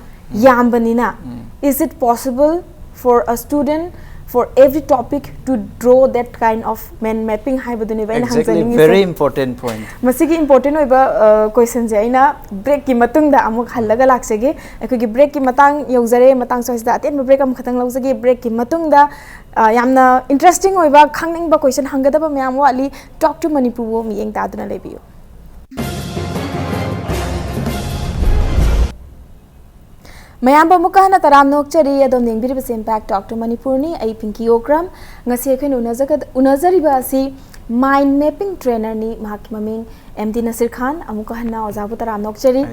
ꯌꯥꯝꯕꯅꯤꯅ, is it possible for a student for every topic to draw that kind of mind mapping ꯍꯥꯏꯕꯗꯨꯅꯦꯕ ꯑꯩꯅ ꯍꯪꯖꯅꯤꯡꯉꯤꯁꯦ꯫ Very important point. ꯃꯁꯤꯒꯤ important ꯑꯣꯏꯕ questionꯁꯦ ꯑꯩꯅ breakꯀꯤ ꯃꯇꯨꯡꯗ ꯑꯃꯨꯛ ꯍꯜꯂꯒ ꯂꯥꯛꯆꯒꯦ꯫ ꯑꯩꯈꯣꯏꯒꯤ breakꯀꯤ ꯃꯇꯥꯡ ꯌꯧꯖꯔꯦ꯫ ꯃꯇꯥꯡ ꯁ꯭ꯋꯥꯏꯁꯤꯗ ꯑꯇꯦꯟꯕ break ꯑꯃꯈꯛꯇꯪ ꯂꯧꯖꯒꯦ꯫ Breakꯀꯤ ꯃꯇꯨꯡꯗ ꯌꯥꯝꯅ interesting ꯑꯣꯏꯕ, ꯈꯪꯅꯤꯡꯕ question ꯍꯪꯒꯗꯕ ꯃꯌꯥꯝ ꯋꯥꯠꯂꯤ꯫ Talk to Manipurꯕꯨ ꯃꯤꯠꯌꯦꯡ ꯇꯥꯗꯨꯅ ꯂꯩꯕꯤꯌꯨ꯫ ꯃꯌꯥꯝꯕꯨ ꯑꯃꯨꯛꯀ ꯍꯟꯅ ꯇꯔꯥꯝꯅ ꯑꯣꯛꯆꯔꯤ꯫ ꯑꯗꯣꯝꯅ ꯌꯦꯡꯕꯤꯔꯤꯕꯁꯤ Impact Talk to Manipurꯅꯤ꯫ ꯑꯩ ꯄꯤꯡꯀꯤ ꯑꯣꯀ꯭ꯔꯝ꯫ ꯉꯁꯤ ꯑꯩꯈꯣꯏꯅ ꯎꯅꯖꯒ-, ꯎꯅꯖꯔꯤꯕ ꯑꯁꯤ mind mapping trainerꯅꯤ꯫ ꯃꯍꯥꯛꯀꯤ ꯃꯃꯤꯡ ꯑꯦꯝ ꯗꯤ ꯅꯁꯤꯔ ꯈꯥꯟ꯫ ꯑꯃꯨꯛꯀ ꯍꯟꯅ ꯑꯣꯖꯥꯕꯨ ꯇꯔꯥꯝꯅ ꯑꯣꯛꯆꯔꯤ꯫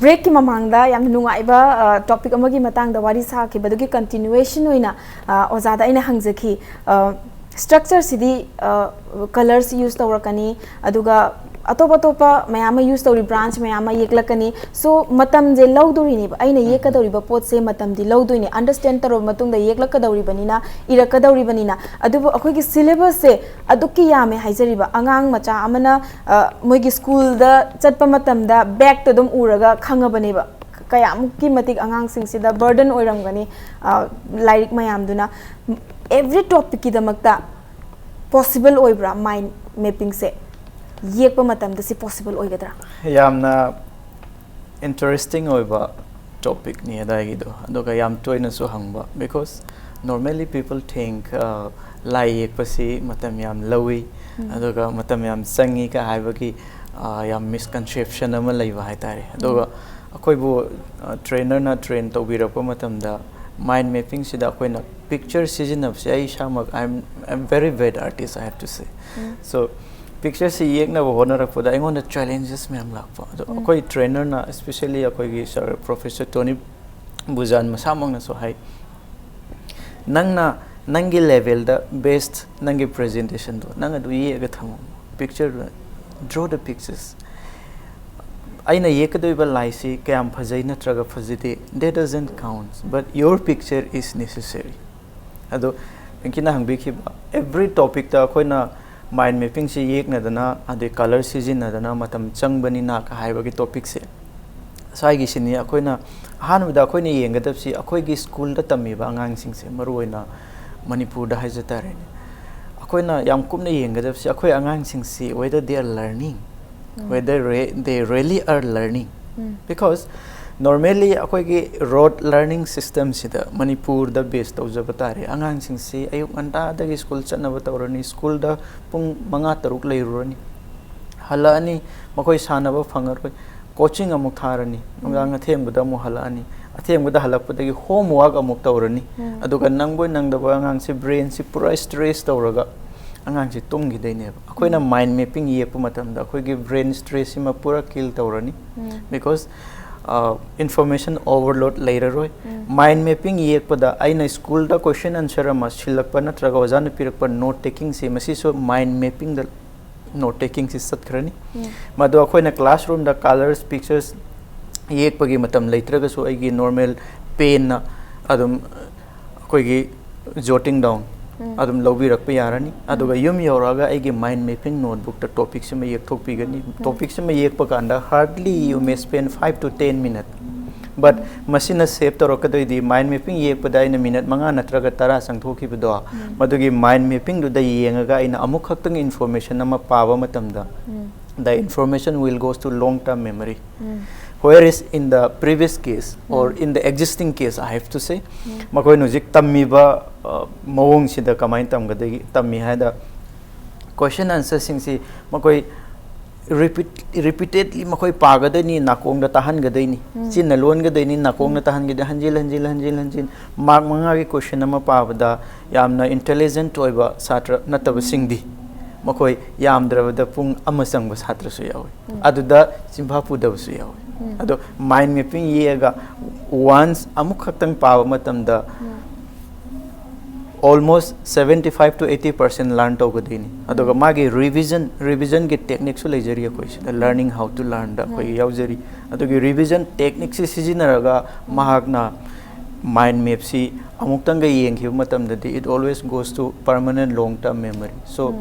Breakꯀꯤ ꯃꯃꯥꯡꯗ ꯌꯥꯝꯅ ꯅꯨꯡꯉꯥꯏꯕ topic ꯑꯃꯒꯤ ꯃꯇꯥꯡꯗ ꯋꯥꯔꯤ ꯁꯥꯈꯤꯕꯗꯨꯒꯤ continuation ꯑꯣꯏꯅ ꯑꯣꯖꯥꯗ ꯑꯩꯅ ꯍꯪꯖꯈꯤ꯫ Structureꯁꯤꯗꯤ colours use ꯇꯧꯔꯛꯀꯅꯤ, ꯑꯗꯨꯒ ꯑꯇꯣꯞ ꯑꯇꯣꯞꯄ ꯃꯌꯥꯝ ꯑꯃ use ꯇꯧꯔꯤ, branch ꯃꯌꯥꯝ ꯑꯃ ꯌꯦꯛꯂꯛꯀꯅꯤ꯫ So ꯃꯇꯝꯁꯦ ꯂꯧꯗꯣꯔꯤꯅꯦꯕ, ꯑꯩꯅ ꯌꯦꯛꯀꯗꯧꯔꯤꯕ ꯄꯣꯠꯁꯦ ꯃꯇꯝꯗꯤ ꯂꯧꯗꯣꯏꯅꯦ, understand ꯇꯧꯔꯕ ꯃꯇꯨꯡꯗ ꯌꯦꯛꯂꯛꯀꯗꯧꯔꯤꯕꯅꯤꯅ, ꯏꯔꯛꯀꯗꯧꯔꯤꯕꯅꯤꯅ꯫ ꯑꯗꯨꯕꯨ ꯑꯩꯈꯣꯏꯒꯤ syllabusꯁꯦ ꯑꯗꯨꯛꯀꯤ ꯌꯥꯝꯃꯦ ꯍꯥꯏꯖꯔꯤꯕ, ꯑꯉꯥꯡ ꯃꯆꯥ ꯑꯃꯅ ꯃꯣꯏꯒꯤ schoolꯗ ꯆꯠꯄ ꯃꯇꯝꯗ bagꯇ ꯑꯗꯨꯝ ꯎꯔꯒ ꯈꯪꯉꯕꯅꯦꯕ꯫ ꯀꯌꯥꯃꯨꯛꯀꯤ ꯃꯇꯤꯛ ꯑꯉꯥꯡꯁꯤꯡꯁꯤꯗ ꯕꯔꯗꯟ ꯑꯣꯏꯔꯝꯒꯅꯤ, ꯑ, ꯂꯥꯏꯔꯤꯛ ꯃꯌꯥꯝꯗꯨꯅ꯫ ꯑꯦꯚ꯭ꯔꯤ ꯇꯣꯄꯤꯛꯀꯤꯗꯃꯛꯇ ꯄꯣꯁꯤꯕꯜ ꯑꯣꯏꯕ꯭ꯔꯥ ꯃꯥꯏꯟ ꯃꯦꯞꯄꯤꯡꯁꯦ ꯌꯦꯛꯄ ꯃꯇꯝꯗ? ꯁꯤ ꯄꯣꯁꯤꯕꯜ ꯑꯣꯏꯒꯗ꯭ꯔꯥ? ꯌꯥꯝꯅ ꯏꯟꯇꯔꯦꯁꯇꯤꯡ ꯑꯣꯏꯕ ꯇꯣꯄꯤꯛꯅꯤ ꯑꯗꯥꯏꯒꯤꯗꯣ, ꯑꯗꯨꯒ ꯌꯥꯝ ꯇꯣꯏꯅꯁꯨ ꯍꯪꯕ, because normally people think, uh, ꯂꯥꯏ ꯌꯦꯛꯄꯁꯤ ꯃꯇꯝ ꯌꯥꯝ ꯂꯧꯏ, ꯑꯗꯨꯒ ꯃꯇꯝ ꯌꯥꯝ ꯆꯪꯉꯤ ꯀ ꯍꯥꯏꯕꯒꯤ, uh, ꯌꯥꯝ ꯃꯤꯁꯀꯟꯁꯦꯞꯁꯟ ꯑꯃ ꯂꯩꯕ ꯍꯥꯏꯇꯥꯔꯦ꯫ ꯑꯗꯨꯒ ꯑꯩꯈꯣꯏꯕꯨ ꯇ꯭ꯔꯦꯅꯔꯅ ꯇ꯭ꯔꯦꯟ ꯇꯧꯕꯤꯔꯛꯄ ꯃꯇꯝꯗ ꯃꯥꯏꯟ ꯃꯦꯞꯄꯤꯡꯁꯤꯗ ꯑꯩꯈꯣꯏꯅ ꯄꯤꯛꯆꯔ ꯁꯤꯖꯤꯟꯅꯕꯁꯦ, ꯑꯩ ꯏꯁꯥꯃꯛ, I am a very bad artist, I have to say. So ꯄꯤꯛꯆꯔꯁꯤ ꯌꯦꯛꯅꯕ ꯍꯣꯠꯅꯔꯛꯄꯗ ꯑꯩꯉꯣꯟꯗ ꯆꯦꯂꯦꯟꯖꯦꯁ ꯃꯌꯥꯝ ꯂꯥꯛꯄ꯫ ꯑꯗꯣ ꯑꯩꯈꯣꯏ ꯇ꯭ꯔꯦꯅꯔꯅ, especially ꯑꯩꯈꯣꯏꯒꯤ ꯁꯥꯔ ꯄ꯭ꯔꯣꯐꯦꯁꯔ ꯇꯣꯅꯤ ꯕꯨꯖꯥꯟ ꯃꯁꯥꯃꯛꯅꯁꯨ ꯍꯥꯏ, "ꯅꯪꯅ ꯅꯪꯒꯤ ꯂꯦꯚꯦꯜꯗ ꯕꯦꯁ ꯅꯪꯒꯤ ꯄ꯭ꯔꯖꯦꯟꯇꯦꯁꯟꯗꯣ ꯅꯪ ꯑꯗꯨ ꯌꯦꯛꯑꯒ ꯊꯝꯃꯣ, ꯄꯤꯛꯆꯔꯗꯨ, draw the pictures꯫ ꯑꯩꯅ ꯌꯦꯛꯀꯗꯣꯏꯕ ꯂꯥꯏꯁꯤ ꯀꯌꯥꯝ ꯐꯖꯩ ꯅꯠꯇ꯭ꯔꯒ ꯐꯖꯗꯦ, that doesn't count, but your picture is necessary." ꯑꯗꯣ ꯄꯤꯡꯀꯤꯅ ꯍꯪꯕꯤꯈꯤꯕ ꯑꯦꯚ꯭ꯔꯤ ꯇꯣꯄꯤꯛꯇ ꯑꯩꯈꯣꯏꯅ ꯃꯥꯏꯟ ꯃꯦꯞꯄꯤꯡꯁꯤ ꯌꯦꯛꯅꯗꯅ, ꯑꯗꯩ ꯀꯂꯔ ꯁꯤꯖꯤꯟꯅꯗꯅ ꯃꯇꯝ ꯆꯪꯕꯅꯤꯅ ꯀ ꯍꯥꯏꯕꯒꯤ ꯇꯣꯄꯤꯛꯁꯦ, ꯁ꯭ꯋꯥꯏꯒꯤꯁꯤꯅꯤ ꯑꯩꯈꯣꯏꯅ ꯑꯍꯥꯟꯕꯗ ꯑꯩꯈꯣꯏꯅ ꯌꯦꯡꯒꯗꯕꯁꯤ ꯑꯩꯈꯣꯏꯒꯤ ꯁ꯭ꯀꯨꯜꯗ ꯇꯝꯃꯤꯕ ꯑꯉꯥꯡꯁꯤꯡꯁꯦ, ꯃꯔꯨꯑꯣꯏꯅ ꯃꯅꯤꯄꯨꯔꯗ ꯍꯥꯏꯖ ꯇꯥꯔꯦꯅꯦ, ꯑꯩꯈꯣꯏꯅ ꯌꯥꯝ ꯀꯨꯞꯅ ꯌꯦꯡꯒꯗꯕꯁꯤ ꯑꯩꯈꯣꯏ ꯑꯉꯥꯡꯁꯤꯡꯁꯤ whether they are learning, whether re- they really are learning, because normally ꯑꯩꯈꯣꯏꯒꯤ ꯔꯣꯠ ꯂꯔꯅꯤꯡ ꯁꯤꯁꯇꯦꯝꯁꯤꯗ ꯃꯅꯤꯄꯨꯔꯗ ꯕꯦꯁ ꯇꯧꯖꯕ ꯇꯥꯔꯦ꯫ ꯑꯉꯥꯡꯁꯤꯡꯁꯤ ꯑꯌꯨꯛ ꯉꯟꯇꯥꯗꯒꯤ ꯁ꯭ꯀꯨꯜ ꯆꯠꯅꯕ ꯇꯧꯔꯅꯤ, ꯁ꯭ꯀꯨꯜꯗ ꯄꯨꯡ ꯃꯉꯥ ꯇꯔꯨꯛ ꯂꯩꯔꯨꯔꯅꯤ, ꯍꯜꯂꯛꯑꯅꯤ, ꯃꯈꯣꯏ ꯁꯥꯟꯅꯕ ꯐꯪꯉꯔꯣꯏ, ꯀꯣꯆꯤꯡ ꯑꯃꯨꯛ ꯊꯥꯔꯅꯤ, ꯅꯨꯡꯗꯥꯡ ꯑꯊꯦꯡꯕꯗ ꯑꯃꯨꯛ ꯍꯜꯂꯛꯑꯅꯤ, ꯑꯊꯦꯡꯕꯗ ꯍꯜꯂꯛꯄꯗꯒꯤ ꯍꯣꯝꯋꯥꯛ ꯑꯃꯨꯛ ꯇꯧꯔꯅꯤ, ꯑꯗꯨꯒ ꯅꯪꯕꯣꯏ ꯅꯪꯗꯕ ꯑꯉꯥꯡꯁꯦ ꯕ꯭ꯔꯦꯟꯁꯤ ꯄꯨꯔꯥ ꯁ꯭ꯇꯔꯦꯁ ꯇꯧꯔꯒ ꯑꯉꯥꯡꯁꯤ ꯇꯨꯝꯈꯤꯗꯣꯏꯅꯦꯕ꯫ ꯑꯩꯈꯣꯏꯅ ꯃꯥꯏꯟ ꯃꯦꯞꯄꯤꯡ ꯌꯦꯛꯄ ꯃꯇꯝꯗ ꯑꯩꯈꯣꯏꯒꯤ ꯕ꯭ꯔꯦꯟ ꯁ꯭ꯇꯔꯦꯁꯁꯤꯃ ꯄꯨꯔꯥ ꯀꯤꯜ ꯇꯧꯔꯅꯤ, because ꯏꯟꯐꯣꯔꯃꯦꯁꯟ ꯑꯣꯚꯔꯂꯣꯗ ꯂꯩꯔꯔꯣꯏ꯫ ꯃꯥꯏꯟ ꯃꯦꯞꯄꯤꯡ ꯌꯦꯛꯄꯗ ꯑꯩꯅ ꯁ꯭ꯀꯨꯜꯗ ꯀꯣꯏꯁꯟ ꯑꯟꯁꯔ ꯑꯃ ꯁꯤꯜꯂꯛꯄ ꯅꯠꯇ꯭ꯔꯒ ꯑꯣꯖꯥꯅ ꯄꯤꯔꯛꯄ ꯅꯣꯠ ꯇꯦꯀꯤꯡꯁꯤ, ꯃꯁꯤꯁꯨ ꯃꯥꯏꯟ ꯃꯦꯞꯄꯤꯡꯗ ꯅꯣꯠ ꯇꯦꯀꯤꯡꯁꯤ ꯆꯠꯈ꯭ꯔꯅꯤ꯫ ꯃꯗꯨ ꯑꯩꯈꯣꯏꯅ ꯀ꯭ꯂꯥꯁꯔꯨꯝꯗ ꯀꯂꯔꯁ ꯄꯤꯛꯆꯔꯁ ꯌꯦꯛꯄꯒꯤ ꯃꯇꯝ ꯂꯩꯇ꯭ꯔꯒꯁꯨ ꯑꯩꯒꯤ ꯅꯣꯔꯃꯦꯜ ꯄꯦꯟꯅ ꯑꯗꯨꯝ ꯑꯩꯈꯣꯏꯒꯤ ꯖꯣꯇꯤꯡ ꯗꯥꯎꯟ ꯑꯗꯨꯝ ꯂꯧꯕꯤꯔꯛꯄ ꯌꯥꯔꯅꯤ꯫ ꯑꯗꯨꯒ ꯌꯨꯝ ꯌꯧꯔꯛꯑꯒ ꯑꯩꯒꯤ ꯃꯥꯏꯟ ꯃꯦꯞꯄꯤꯡ ꯅꯣꯠꯕꯨꯛꯇ ꯇꯣꯄꯤꯛꯁꯤꯃ ꯌꯦꯛꯊꯣꯛꯄꯤꯒꯅꯤ꯫ ꯇꯣꯄꯤꯛꯁꯤꯃ ꯌꯦꯛꯄ ꯀꯥꯟꯗ hardly you may spend five to ten minute꯫ But ꯃꯁꯤꯅ save ꯇꯧꯔꯛꯀꯗꯣꯏꯗꯤ mind mapping ꯌꯦꯛꯄꯗ ꯑꯩꯅ ꯃꯤꯅꯠ ꯃꯉꯥ ꯅꯠꯇ꯭ꯔꯒ ꯇꯔꯥ ꯆꯪꯊꯣꯛꯈꯤꯕꯗꯣ, ꯃꯗꯨꯒꯤ mind mapping ꯗꯨꯗ ꯌꯦꯡꯉꯒ ꯑꯩꯅ ꯑꯃꯨꯛ ꯈꯛꯇꯪ information ꯑꯃ ꯄꯥꯕ ꯃꯇꯝꯗ, the information will goes to long term memory, whereas in the previous case or in the existing case, I have to say, ꯃꯈꯣꯏꯅ ꯍꯧꯖꯤꯛ ꯇꯝꯃꯤꯕ ꯑ, ꯃꯑꯣꯡꯁꯤꯗ ꯀꯃꯥꯏꯅ ꯇꯝꯒꯗꯒꯦ, ꯇꯝꯃꯤ ꯍꯥꯏꯗ, question answer ꯁꯤꯡꯁꯤ ꯃꯈꯣꯏ repeat repeatedly ꯃꯈꯣꯏ ꯄꯥꯒꯗꯣꯏꯅꯤ, ꯅꯥꯀꯣꯡꯗ ꯇꯥꯍꯟꯒꯗꯣꯏꯅꯤ, ꯆꯤꯟꯅ ꯂꯣꯟꯒꯗꯣꯏꯅꯤ, ꯅꯥꯀꯣꯡꯗ ꯇꯥꯍꯟꯒꯗꯣꯏ, ꯍꯟꯖꯤꯟ ꯍꯟꯖꯤꯟ ꯍꯟꯖꯤꯟ ꯍꯟꯖꯤꯟ꯫ Mark ꯃꯉꯥꯒꯤ question ꯑꯃ ꯄꯥꯕꯗ ꯌꯥꯝꯅ intelligent ꯑꯣꯏꯕ ꯁꯥꯇ꯭ꯔ ꯅꯠꯇꯕꯁꯤꯡꯗꯤ ꯃꯈꯣꯏ ꯌꯥꯝꯗ꯭ꯔꯕꯗ ꯄꯨꯡ ꯑꯃ ꯆꯪꯕ ꯁꯥꯇ꯭ꯔꯁꯨ ꯌꯥꯎꯏ꯫ ꯑꯗꯨꯗ ꯆꯤꯟꯐꯥ ꯄꯨꯗꯕꯁꯨ ꯌꯥꯎꯏ꯫ ꯑꯗꯣ mind mapping ꯌꯦꯛꯑꯒ once ꯑꯃꯨꯛꯈꯛꯇꯪ ꯄꯥꯕ ꯃꯇꯝꯗ almost seventy five to eighty percent learn ꯇꯧꯒꯗꯣꯏꯅꯤ꯫ ꯑꯗꯨꯒ ꯃꯥꯒꯤ revision, revision ꯒꯤ technique ꯁꯨ ꯂꯩꯖꯔꯤ ꯑꯩꯈꯣꯏ ꯁꯤꯗ, learning how to learn ꯗ ꯑꯩꯈꯣꯏꯒꯤ ꯌꯥꯎꯖꯔꯤ꯫ ꯑꯗꯨꯒꯤ revision technique ꯁꯤ ꯁꯤꯖꯤꯟꯅꯔꯒ ꯃꯍꯥꯛꯅ mind map ꯁꯤ ꯑꯃꯨꯛꯇꯪꯒ ꯌꯦꯡꯈꯤꯕ ꯃꯇꯝꯗꯗꯤ, it always goes to permanent long term memory. So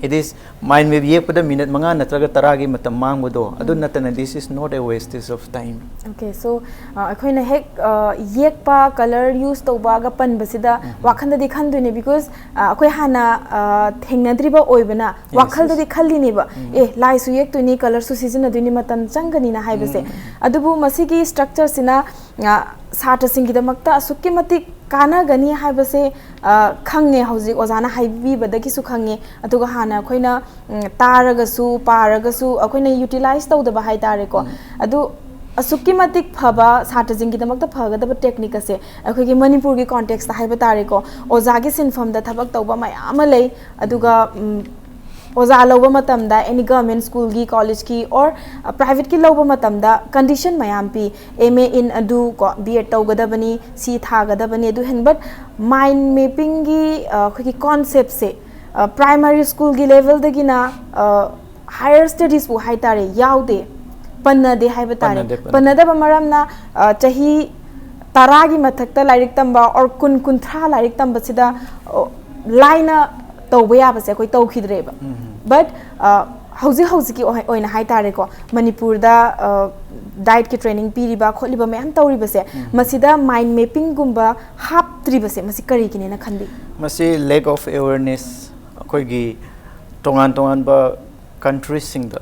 it is mind map ꯌꯦꯛꯄꯗ ꯃꯤꯅꯠ ꯃꯉꯥ ꯅꯠꯇ꯭ꯔꯒ ꯇꯔꯥꯒꯤ ꯃꯇꯝ ꯃꯥꯡꯕꯗꯣ ꯑꯗꯨ ꯅꯠꯇꯅ, this is not a wastage of time. Okay, so ꯑ, ꯑꯩꯈꯣꯏꯅ ꯍꯦꯛ ꯑ, ꯌꯦꯛꯄ, colour use ꯇꯧꯕꯒ ꯄꯟꯕꯁꯤꯗ ꯋꯥꯈꯜꯗꯗꯤ ꯈꯟꯗꯣꯏꯅꯦ, because ꯑ, ꯑꯩꯈꯣꯏ ꯍꯥꯟꯅ ꯑ, ꯊꯦꯡꯅꯗ꯭ꯔꯤꯕ ꯑꯣꯏꯕꯅ ꯋꯥꯈꯜꯗꯗꯤ ꯈꯜꯂꯤꯅꯦꯕ, ꯑꯦ, ꯂꯥꯏꯁꯨ ꯌꯦꯛꯇꯣꯏꯅꯤ, colour ꯁꯨ ꯁꯤꯖꯤꯟꯅꯗꯣꯏꯅꯤ, ꯃꯇꯝ ꯆꯪꯒꯅꯤꯅ ꯍꯥꯏꯕꯁꯦ꯫ ꯑꯗꯨꯕꯨ ꯃꯁꯤꯒꯤ structure ꯁꯤꯅ ꯑ, ꯁꯥꯇ꯭ꯔꯁꯤꯡꯒꯤꯗꯃꯛꯇ ꯑꯁꯨꯛꯀꯤ ꯃꯇꯤꯛ ꯀꯥꯟꯅꯒꯅꯤ ꯍꯥꯏꯕꯁꯦ ꯑ, ꯈꯪꯉꯦ, ꯍꯧꯖꯤꯛ ꯑꯣꯖꯥꯅ ꯍꯥꯏꯕꯤꯕꯗꯒꯤꯁꯨ ꯈꯪꯉꯦ꯫ ꯑꯗꯨꯒ ꯍꯥꯟꯅ ꯑꯩꯈꯣꯏꯅ ꯎꯝ, ꯇꯥꯔꯒꯁꯨ ꯄꯥꯔꯒꯁꯨ ꯑꯩꯈꯣꯏꯅ utilize ꯇꯧꯗꯕ ꯍꯥꯏꯇꯥꯔꯦꯀꯣ꯫ ꯑꯗꯨ ꯑꯁꯨꯛꯀꯤ ꯃꯇꯤꯛ ꯐꯕ, ꯁꯥꯇ꯭ꯔꯁꯤꯡꯒꯤꯗꯃꯛꯇ ꯐꯒꯗꯕ technique ꯑꯁꯦ ꯑꯩꯈꯣꯏꯒꯤ ꯃꯅꯤꯄꯨꯔꯒꯤ context ꯇ ꯍꯥꯏꯕ ꯇꯥꯔꯦꯀꯣ, ꯑꯣꯖꯥꯒꯤ ꯁꯤꯟꯐꯝꯗ ꯊꯕꯛ ꯇꯧꯕ ꯃꯌꯥꯝ ꯑꯃ ꯂꯩ꯫ ꯑꯗꯨꯒ ꯎꯝ, ꯑꯣꯖꯥ ꯂꯧꯕ ꯃꯇꯝꯗ any government school ꯒꯤ, college ꯀꯤ or private ꯀꯤ ꯂꯧꯕ ꯃꯇꯝꯗ condition ꯃꯌꯥꯝ ꯄꯤ꯫ M A in ꯑꯗꯨ ꯀꯣ, B Ed ꯇꯧꯒꯗꯕꯅꯤ, ꯁꯤ ꯊꯥꯒꯗꯕꯅꯤ, ꯑꯗꯨ ꯍꯦꯟ꯫ But mind mapping ꯒꯤ ꯑ, ꯑꯩꯈꯣꯏꯒꯤ concept ꯁꯦ ꯑ, primary school ꯒꯤ level ꯗꯒꯤꯅ ꯑ, higher studies ꯐꯥꯎ ꯍꯥꯏꯇꯥꯔꯦ, ꯌꯥꯎꯗꯦ, ꯄꯟꯅꯗꯦ ꯍꯥꯏꯕ ꯇꯥꯔꯦ꯫ ꯄꯟꯅꯗꯦ, ꯄꯟꯅꯗꯦ꯫ ꯄꯟꯅꯗꯕ ꯃꯔꯝꯅ ꯑ, ꯆꯍꯤ ꯇꯔꯥꯒꯤ ꯃꯊꯛꯇ ꯂꯥꯏꯔꯤꯛ ꯇꯝꯕ or ꯀꯨꯟ, ꯀꯨꯟꯊ꯭ꯔꯥ ꯂꯥꯏꯔꯤꯛ ꯇꯝꯕꯁꯤꯗ ꯑ, ꯂꯥꯏꯅ ꯇꯧꯕ ꯌꯥꯕꯁꯦ ꯑꯩꯈꯣꯏ ꯇꯧꯈꯤꯗ꯭ꯔꯦꯕ꯫ But ꯑ, ꯍꯧꯖꯤꯛ ꯍꯧꯖꯤꯛꯀꯤ ꯑꯣꯏ- ꯑꯣꯏꯅ ꯍꯥꯏꯇꯥꯔꯦꯀꯣ, ꯃꯅꯤꯄꯨꯔꯗ ꯗꯥꯏꯠꯀꯤ ꯇ꯭ꯔꯦꯅꯤꯡ ꯄꯤꯔꯤꯕ ꯈꯣꯠꯂꯤꯕ ꯃꯌꯥꯝ ꯇꯧꯔꯤꯕꯁꯦ, ꯃꯁꯤꯗ ꯃꯥꯏꯟ ꯃꯦꯄꯤꯡꯒꯨꯝꯕ ꯍꯥꯞꯇ꯭ꯔꯤꯕꯁꯦ, ꯃꯁꯤ ꯀꯔꯤꯒꯤꯅꯦꯅ ꯈꯟꯕꯤ? ꯃꯁꯤ lack of awareness, ꯑꯩꯈꯣꯏꯒꯤ ꯇꯣꯉꯥꯟ ꯇꯣꯉꯥꯟꯕ ꯀꯟꯇ꯭ꯔꯤꯁꯤꯡꯗ,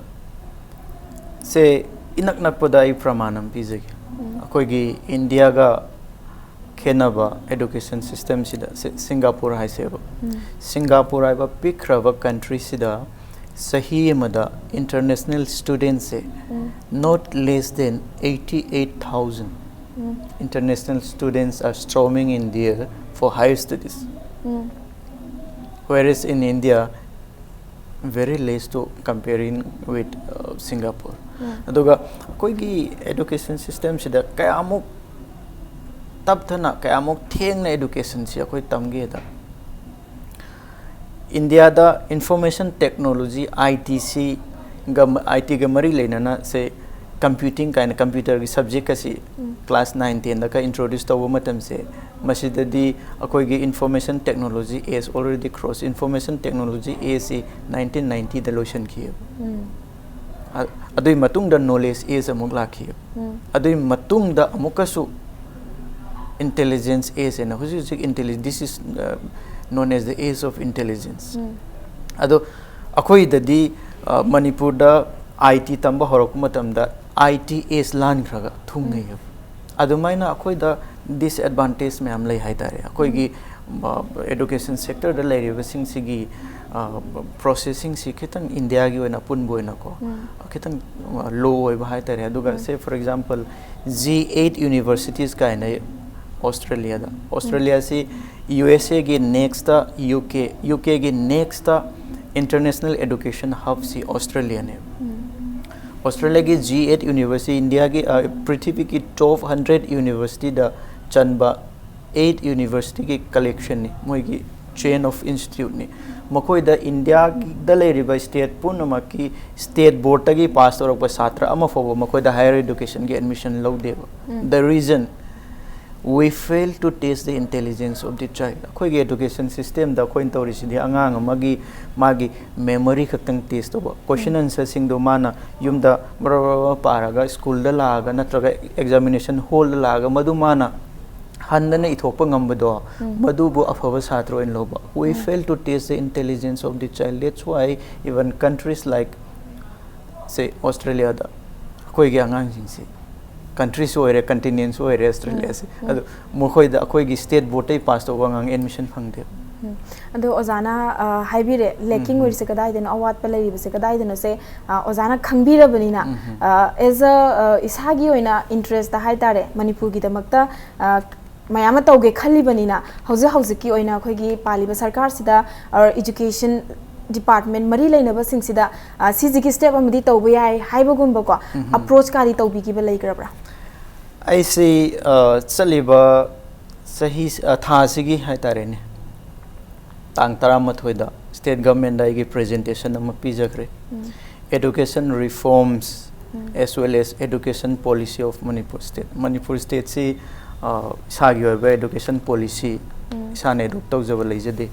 ꯁꯦ, ꯏꯅꯛ ꯅꯛꯄꯗ ꯑꯩ ꯄ꯭ꯔꯃꯥꯟ ꯑꯃ ꯄꯤꯖꯒꯦ꯫ ꯑꯩꯈꯣꯏꯒꯤ ꯏꯟꯗꯤꯌꯥꯒ ꯈꯦꯠꯅꯕ education systemꯁꯤꯗ, ꯁꯤ- ꯁꯤꯡꯒꯥꯄꯨꯔ ꯍꯥꯏꯁꯦꯕ꯫ ꯁꯤꯡꯒꯥꯄꯨꯔ ꯍꯥꯏꯕ ꯄꯤꯛꯈ꯭ꯔꯕ ꯀꯟꯇ꯭ꯔꯤꯁꯤꯗ ꯆꯍꯤ ꯑꯃꯗ international studentꯁꯦ not less than eighty eight thousand international students are swarming in there for higher studies. Whereas in India, very less to comparing with uh, Singapore. ꯑꯗꯨꯒ ꯑꯩꯈꯣꯏꯒꯤ education systemꯁꯤꯗ ꯀꯌꯥꯃꯨꯛ ꯇꯞꯊꯅ, ꯀꯌꯥꯃꯨꯛ ꯊꯦꯡꯅ educationꯁꯤ ꯑꯩꯈꯣꯏ ꯇꯝꯒꯦꯗ, ꯏꯟꯗꯤꯌꯥꯗ information technology, ITꯁꯤꯒ, ITꯒ ꯃꯔꯤ ꯂꯩꯅꯅ, ꯁꯦ, computing ꯀꯥꯏꯅ computerꯒꯤ subject ꯑꯁꯤ class nine tenꯗꯒ introduce ꯇꯧꯕ ꯃꯇꯝꯁꯦ, ꯃꯁꯤꯗꯗꯤ ꯑꯩꯈꯣꯏꯒꯤ information technology age already cross, information technology ageꯁꯤ nineteen ninetyꯗ ꯂꯣꯏꯁꯤꯟꯈꯤꯑꯕ꯫ ꯑ- ꯑꯗꯨꯒꯤ ꯃꯇꯨꯡꯗ knowledge age ꯑꯃꯨꯛ ꯂꯥꯛꯈꯤꯑꯕ꯫ ꯑꯗꯨꯒꯤ ꯃꯇꯨꯡꯗ ꯑꯃꯨꯛꯀꯁꯨ intelligence age ꯍꯥꯏꯅ ꯍꯧꯖꯤꯛ ꯍꯧꯖꯤꯛ intelli- this is uh, known as the age of intelligence. ꯑꯗꯣ ꯑꯩꯈꯣꯏꯗꯗꯤ ꯑ, ꯃꯅꯤꯄꯨꯔꯗ IT ꯇꯝꯕ ꯍꯧꯔꯛꯄ ꯃꯇꯝꯗ IT age ꯂꯥꯟꯈ꯭ꯔꯒ ꯊꯨꯡꯅꯩꯌꯦꯕ꯫ ꯑꯗꯨꯃꯥꯏꯅ ꯑꯩꯈꯣꯏꯗ disadvantage ꯃꯌꯥꯝ ꯂꯩ ꯍꯥꯏꯇꯥꯔꯦ꯫ ꯑꯩꯈꯣꯏꯒꯤ education sectorꯗ ꯂꯩꯔꯤꯕꯁꯤꯡꯁꯤꯒꯤ processꯁꯤꯡꯁꯤ ꯈꯤꯇꯪ ꯏꯟꯗꯤꯌꯥꯒꯤ ꯑꯣꯏꯅ ꯑꯄꯨꯟꯕ ꯑꯣꯏꯅꯀꯣ, ꯈꯤꯇꯪ low ꯑꯣꯏꯕ ꯍꯥꯏꯇꯥꯔꯦ꯫ ꯑꯗꯨꯒ say for example, G eight universities ꯀꯥꯏꯅ ꯑꯣꯁꯇ꯭ꯔꯦꯂꯤꯌꯥꯗ, ꯑꯣꯁꯇ꯭ꯔꯦꯂꯤꯌꯥꯁꯤ USAꯒꯤ next, UK UKꯒꯤ next international education hubꯁꯤ ꯑꯣꯁꯇ꯭ꯔꯦꯂꯤꯌꯥꯅꯦꯕ꯫ ꯑꯣꯁꯇ꯭ꯔꯦꯂꯤꯌꯥꯒꯤ G eight university ꯏꯟꯗꯤꯌꯥꯒꯤ ꯑ, ꯄ꯭ꯔꯤꯊꯤꯕꯤꯒꯤ top hundred universityꯗ ꯆꯟꯕ eight universityꯒꯤ collectionꯅꯤ, ꯃꯣꯏꯒꯤ chain of instituteꯅꯤ꯫ ꯃꯈꯣꯏꯗ ꯏꯟꯗꯤꯌꯥꯗ ꯂꯩꯔꯤꯕ state ꯄꯨꯝꯅꯃꯛꯀꯤ state boardꯇꯒꯤ pass ꯇꯧꯔꯛꯄ ꯁꯥꯇ꯭ꯔ ꯑꯃ ꯐꯥꯎꯕ ꯃꯈꯣꯏꯗ higher educationꯒꯤ admission ꯂꯧꯗꯦꯕ꯫ The reason, We fail to test the intelligence of the child. ꯑꯩꯈꯣꯏꯒꯤ education systemꯗ ꯑꯩꯈꯣꯏꯅ ꯇꯧꯔꯤꯁꯤꯗꯤ ꯑꯉꯥꯡ ꯑꯃꯒꯤ ꯃꯥꯒꯤ memory ꯈꯛꯇꯪ test ꯇꯧꯕ, question answerꯁꯤꯡꯗꯣ ꯃꯥꯅ ꯌꯨꯝꯗ ꯕꯔ ꯕꯔ ꯕꯔ ꯄꯥꯔꯒ ꯁ꯭ꯀꯨꯜꯗ ꯂꯥꯛꯑꯒ ꯅꯠꯇ꯭ꯔꯒ examination hallꯗ ꯂꯥꯛꯑꯒ ꯃꯗꯨ ꯃꯥꯅ ꯍꯟꯗꯅ ꯏꯊꯣꯛꯄ ꯉꯝꯕꯗꯣ, ꯃꯗꯨꯕꯨ ꯑꯐꯕ ꯁꯥꯇ꯭ꯔ ꯑꯣꯏꯅ ꯂꯧꯕ. We fail to test the intelligence of the child. That's why even countries like, say, Australiaꯗ ꯑꯩꯈꯣꯏꯒꯤ ꯑꯉꯥꯡꯁꯤꯡꯁꯤ, countryꯁꯨ ꯑꯣꯏꯔꯦ, continentꯁꯨ ꯑꯣꯏꯔꯦ Australiaꯁꯦ, ꯑꯗꯣ ꯃꯈꯣꯏꯗ ꯑꯩꯈꯣꯏꯒꯤ state boardꯇꯩ pass ꯇꯧꯕ ꯑꯉꯥꯡ admission ꯐꯪꯗꯦ. ꯑꯗꯣ ꯑꯣꯖꯥꯅ ꯑ, ꯍꯥꯏꯕꯤꯔꯦ, lacking ꯑꯣꯏꯔꯤꯁꯦ ꯀꯗꯥꯏꯗꯅꯣ, ꯑꯋꯥꯠꯄ ꯂꯩꯔꯤꯕꯁꯦ ꯀꯗꯥꯏꯗꯅꯣꯁꯦ, ꯑ, ꯑꯣꯖꯥꯅ ꯈꯪꯕꯤꯔꯕꯅꯤꯅ, ꯑ, as a, ꯑ, ꯏꯁꯥꯒꯤ ꯑꯣꯏꯅ interestꯇ ꯍꯥꯏꯇꯥꯔꯦ, ꯃꯅꯤꯄꯨꯔꯒꯤꯗꯃꯛꯇ, ꯑ, ꯃꯌꯥꯝ ꯑꯃ ꯇꯧꯒꯦ ꯈꯜꯂꯤꯕꯅꯤꯅ, ꯍꯧꯖꯤꯛ ꯍꯧꯖꯤꯛꯀꯤ ꯑꯣꯏꯅ ꯑꯩꯈꯣꯏꯒꯤ ꯄꯥꯜꯂꯤꯕ ꯁꯔꯀꯥꯔꯁꯤꯗ, ꯑ, education department ꯃꯔꯤ ꯂꯩꯅꯕꯁꯤꯡꯁꯤꯗ, ꯑ, ꯁꯤꯁꯤꯒꯤ step ꯑꯃꯗꯤ ꯇꯧꯕ ꯌꯥꯏ ꯍꯥꯏꯕꯒꯨꯝꯕꯀꯣ, approach ꯀꯥꯗꯤ ꯇꯧꯕꯤꯈꯤꯕ ꯂꯩꯈ꯭ꯔꯕ꯭ꯔꯥ? ꯑꯩꯁꯤ, ꯑ, ꯆꯠꯂꯤꯕ ꯆꯍꯤ, ꯑ, ꯊꯥ ꯑꯁꯤꯒꯤ ꯍꯥꯏꯇꯥꯔꯦꯅꯦ, ꯇꯥꯡ ꯇꯔꯥꯃꯥꯊꯣꯏꯗ state governmentꯗ ꯑꯩꯒꯤ presentation ꯑꯃ ꯄꯤꯖꯈ꯭ꯔꯦ. Education reforms as well as education policy of Manipur state. Manipur stateꯁꯤ, ꯑ, ꯏꯁꯥꯒꯤ ꯑꯣꯏꯕ education policy ꯏꯁꯥꯅ adopt ꯇꯧꯖꯕ ꯂꯩꯖꯗꯦ.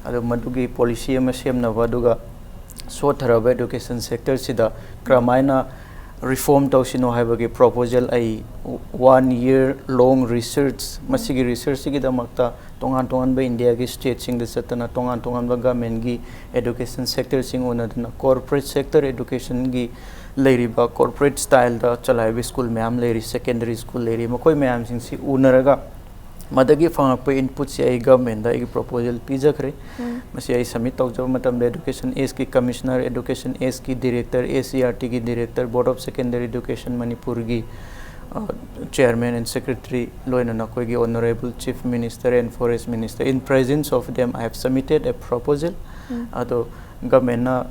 ꯑꯗꯣ ꯃꯗꯨꯒꯤ policy ꯑꯃ ꯁꯦꯝꯅꯕ, ꯑꯗꯨꯒ ꯁꯣꯠꯊꯔꯕ education sectorꯁꯤꯗ ꯀꯔꯝꯍꯥꯏꯅ reform ꯇꯧꯁꯤꯅꯣ ꯍꯥꯏꯕꯒꯤ proposal ꯑꯩ one year long research, ꯃꯁꯤꯒꯤ researchꯁꯤꯒꯤꯗꯃꯛꯇ ꯇꯣꯉꯥꯟ ꯇꯣꯉꯥꯟꯕ ꯏꯟꯗꯤꯌꯥꯒꯤ stateꯁꯤꯡꯗ ꯆꯠꯇꯅ ꯇꯣꯉꯥꯟ ꯇꯣꯉꯥꯟꯕ governmentꯀꯤ education sectorꯁꯤꯡ ꯎꯅꯗꯨꯅ corporate sector educationꯒꯤ ꯂꯩꯔꯤꯕ corporate styleꯗ ꯆꯂꯥꯏꯕ school ꯃꯌꯥꯝ ꯂꯩꯔꯤ, secondary school ꯂꯩꯔꯤ, ꯃꯈꯣꯏ ꯃꯌꯥꯝꯁꯤꯡꯁꯤ ꯎꯅꯔꯒ ꯃꯗꯒꯤ ꯐꯪꯉꯛꯄ inputꯁꯤ ꯑꯩ governmentꯗ ꯑꯩꯒꯤ proposal ꯄꯤꯖꯈ꯭ꯔꯦ꯫ ꯃꯁꯤ ꯑꯩ submit ꯇꯧꯖꯕ ꯃꯇꯝꯗ education Sꯒꯤ commissioner, education Sꯒꯤ director, S C E R Tꯒꯤ director, Board of Secondary Education ꯃꯅꯤꯄꯨꯔꯒꯤ, ꯑ, chairman and secretary, ꯂꯣꯏꯅꯅ ꯑꯩꯈꯣꯏꯒꯤ honorable chief minister and forest minister, in presence of them I have submitted a proposal. ꯑꯗꯣ governmentꯅ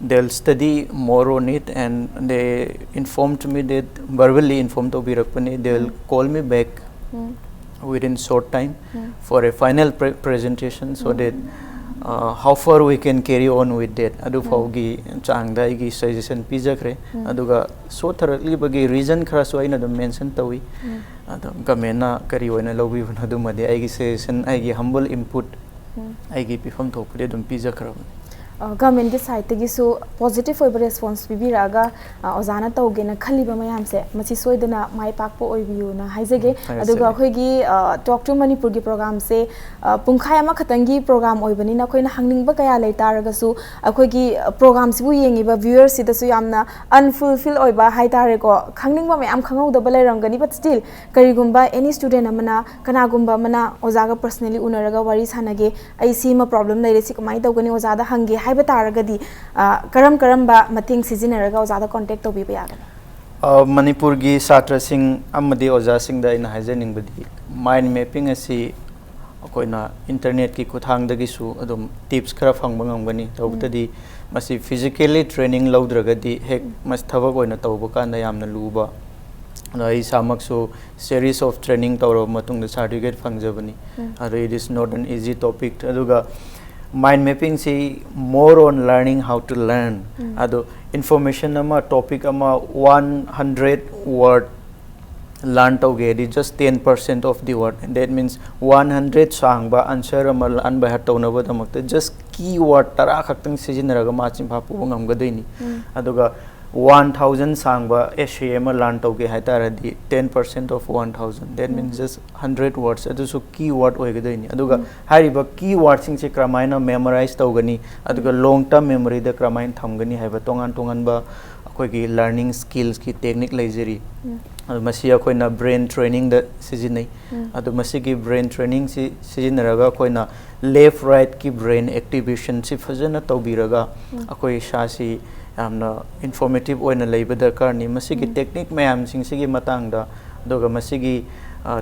they'll study more on it and they informed me that, verbally inform ꯇꯧꯕꯤꯔꯛꯄꯅꯤ, they'll call me back within short time for a final pre- presentation so that How far we can carry on with that, ꯑꯗꯨ ꯐꯥꯎꯒꯤ ꯆꯥꯡꯗ ꯑꯩꯒꯤ ꯁꯖꯦꯁꯟ ꯄꯤꯖꯈ꯭ꯔꯦ꯫ ꯑꯗꯨꯒ ꯁꯣꯠꯊꯔꯛꯂꯤꯕꯒꯤ ꯔꯤꯖꯟ ꯈꯔꯁꯨ ꯑꯩꯅ ꯑꯗꯨꯝ ꯃꯦꯟꯁꯟ ꯇꯧꯏ꯫ ꯑꯗꯣ ꯒꯃꯦꯟꯅ ꯀꯔꯤ ꯑꯣꯏꯅ ꯂꯧꯕꯤꯕꯅꯣ, ꯑꯗꯨꯃꯗꯤ ꯑꯩꯒꯤ ꯁꯖꯦꯁꯟ, ꯑꯩꯒꯤ ꯍꯝꯕꯜ ꯏꯟꯄꯨꯠ, ꯑꯩꯒꯤ ꯄꯤꯐꯝ ꯊꯣꯛꯄꯗꯤ ꯑꯗꯨꯝ ꯄꯤꯖꯈ꯭ꯔꯕꯅꯤ꯫ ꯒꯃꯦꯟꯒꯤ ꯁꯥꯏꯠꯇꯒꯤꯁꯨ ꯄꯣꯖꯤꯇꯤꯚ ꯑꯣꯏꯕ ꯔꯦꯁꯄꯣꯟꯁ ꯄꯤꯕꯤꯔꯛꯑꯒ ꯑ, ꯑꯣꯖꯥꯅ ꯇꯧꯒꯦꯅ ꯈꯜꯂꯤꯕ ꯃꯌꯥꯝꯁꯦ ꯃꯁꯤ ꯁꯣꯏꯗꯅ ꯃꯥꯏ ꯄꯥꯛꯄ ꯑꯣꯏꯕꯤꯌꯨꯅ ꯍꯥꯏꯖꯒꯦ꯫ ꯍꯥꯏꯖꯒꯦ꯫ ꯑꯗꯨꯒ ꯑꯩꯈꯣꯏꯒꯤ ꯇꯣꯛ ꯇꯨ ꯃꯅꯤꯄꯨꯔꯒꯤ ꯄ꯭ꯔꯣꯒ꯭ꯔꯥꯝꯁꯦ ꯄꯨꯡꯈꯥꯏ ꯑꯃꯈꯛꯇꯪꯒꯤ ꯄ꯭ꯔꯣꯒ꯭ꯔꯥꯝ ꯑꯣꯏꯕꯅꯤꯅ ꯑꯩꯈꯣꯏꯅ ꯍꯪꯅꯤꯡꯕ ꯀꯌꯥ ꯂꯩ ꯇꯥꯔꯒꯁꯨ ꯑꯩꯈꯣꯏꯒꯤ ꯄ꯭ꯔꯣꯒ꯭ꯔꯥꯝꯁꯤꯕꯨ ꯌꯦꯡꯉꯤꯕ ꯚ꯭ꯌꯨꯋꯔꯁꯤꯗꯁꯨ ꯌꯥꯝꯅ ꯑꯟꯐꯨꯜꯐꯤꯜ ꯑꯣꯏꯕ ꯍꯥꯏ ꯇꯥꯔꯦꯀꯣ, ꯈꯪꯅꯤꯡꯕ ꯃꯌꯥꯝ ꯈꯪꯍꯧꯗꯕ ꯂꯩꯔꯝꯒꯅꯤ꯫ But still ꯀꯔꯤꯒꯨꯝꯕ ꯑꯦꯅꯤ ꯁ꯭ꯇꯨꯗꯦꯟ ꯑꯃꯅ, ꯀꯅꯥꯒꯨꯝꯕ ꯑꯃꯅ ꯑꯣꯖꯥꯒ ꯄꯔꯁꯅꯦꯂꯤ ꯎꯅꯔꯒ ꯋꯥꯔꯤ ꯁꯥꯟꯅꯒꯦ, ꯑꯩ ꯁꯤꯃ ꯄ꯭ꯔꯣꯕ꯭ꯂꯦꯝ ꯂꯩꯔꯦ, ꯁꯤ ꯀꯃꯥꯏꯅ ꯇꯧꯒꯅꯤ ꯑꯣꯖꯥꯗ ꯍꯪꯒꯦ ꯍꯥꯏꯕ ꯇꯥꯔꯒꯗꯤ ꯑ, ꯀꯔꯝ ꯀꯔꯝꯕ ꯃꯇꯦꯡ ꯁꯤꯖꯤꯟꯅꯔꯒ ꯑꯣꯖꯥꯗ ꯀꯣꯟꯇꯦꯛ ꯇꯧꯕꯤꯕ ꯌꯥꯒꯅꯤ? ꯑ, ꯃꯅꯤꯄꯨꯔꯒꯤ ꯁꯥꯇ꯭ꯔꯁꯤꯡ ꯑꯃꯗꯤ ꯑꯣꯖꯥꯁꯤꯡꯗ ꯑꯩꯅ ꯍꯥꯏꯖꯅꯤꯡꯕꯗꯤ, ꯃꯥꯏꯟ ꯃꯦꯞꯄꯤꯡ ꯑꯁꯤ ꯑꯩꯈꯣꯏꯅ ꯏꯟꯇꯔꯅꯦꯠꯀꯤ ꯈꯨꯠꯊꯥꯡꯗꯒꯤꯁꯨ ꯑꯗꯨꯝ ꯇꯤꯞꯁ ꯈꯔ ꯐꯪꯕ ꯉꯝꯒꯅꯤ꯫ ꯇꯧꯕꯇꯗꯤ ꯃꯁꯤ ꯐꯤꯖꯤꯀꯦꯜꯂꯤ ꯇ꯭ꯔꯦꯅꯤꯡ ꯂꯧꯗ꯭ꯔꯒꯗꯤ ꯍꯦꯛ ꯃꯁꯤ ꯊꯕꯛ ꯑꯣꯏꯅ ꯇꯧꯕ ꯀꯥꯟꯗ ꯌꯥꯝꯅ ꯂꯨꯕ꯫ ꯑꯗꯣ ꯑꯩ ꯏꯁꯥꯃꯛꯁꯨ series of training ꯇꯧꯔꯕ ꯃꯇꯨꯡꯗ ꯁꯥꯔꯇꯤꯐꯤꯀꯦꯠ ꯐꯪꯖꯕꯅꯤ꯫ ꯑꯗꯣ it is not an easy topic꯫ ꯑꯗꯨꯒ ꯃꯥꯏꯟ ꯃꯦꯞꯄꯤꯡꯁꯤ more on learning how to learn꯫ ꯑꯗꯣ ꯏꯟꯐꯣꯔꯃꯦꯁꯟ ꯑꯃ, ꯇꯣꯄꯤꯛ ꯑꯃ, one hundred word learn ꯇꯧꯒꯦ ꯍꯥꯏꯗꯤ just ten percent of the word, that means one hundred ꯁꯥꯡꯕ ꯑꯟꯁꯔ ꯑꯃ learn by heart ꯇꯧꯅꯕꯗꯃꯛꯇ just keyword ꯇꯔꯥ ꯈꯛꯇꯪ ꯁꯤꯖꯤꯟꯅꯔꯒ ꯃꯥ ꯆꯤꯟꯐꯥ ꯄꯨꯕ ꯉꯝꯒꯗꯣꯏꯅꯤ꯫ ꯑꯗꯨꯒ one thousand ꯁꯥꯡꯕ essay ꯑꯃ learn ꯇꯧꯒꯦ ꯍꯥꯏ ꯇꯥꯔꯗꯤ ten percent of one thousand, that means just hundred words, ꯑꯗꯨꯁꯨ keyword ꯑꯣꯏꯒꯗꯣꯏꯅꯤ꯫ ꯑꯗꯨꯒ ꯍꯥꯏꯔꯤꯕ keywordꯁꯤꯡꯁꯦ ꯀꯔꯝꯍꯥꯏꯅ memorize ꯇꯧꯒꯅꯤ, ꯑꯗꯨꯒ long term memoryꯗ ꯀꯔꯝꯍꯥꯏꯅ ꯊꯝꯒꯅꯤ ꯍꯥꯏꯕ ꯇꯣꯉꯥꯟ ꯇꯣꯉꯥꯟꯕ ꯑꯩꯈꯣꯏꯒꯤ learning skillsꯀꯤ technique ꯂꯩꯖꯔꯤ꯫ ꯑꯗꯨ ꯃꯁꯤ ꯑꯩꯈꯣꯏꯅ brain trainingꯗ ꯁꯤꯖꯤꯟꯅꯩ꯫ ꯑꯗꯨ ꯃꯁꯤꯒꯤ brain trainingꯁꯤ ꯁꯤꯖꯤꯟꯅꯔꯒ ꯑꯩꯈꯣꯏꯅ left rightꯀꯤ brain activationꯁꯤ ꯐꯖꯅ ꯇꯧꯕꯤꯔꯒ ꯑꯩꯈꯣꯏ ꯏꯁꯥꯁꯤ ꯌꯥꯝꯅ informative ꯑꯣꯏꯅ ꯂꯩꯕ ꯗꯔꯀꯥꯔꯅꯤ꯫ ꯃꯁꯤꯒꯤ technique ꯃꯌꯥꯝꯁꯤꯡꯁꯤꯒꯤ ꯃꯇꯥꯡꯗ, ꯑꯗꯨꯒ ꯃꯁꯤꯒꯤ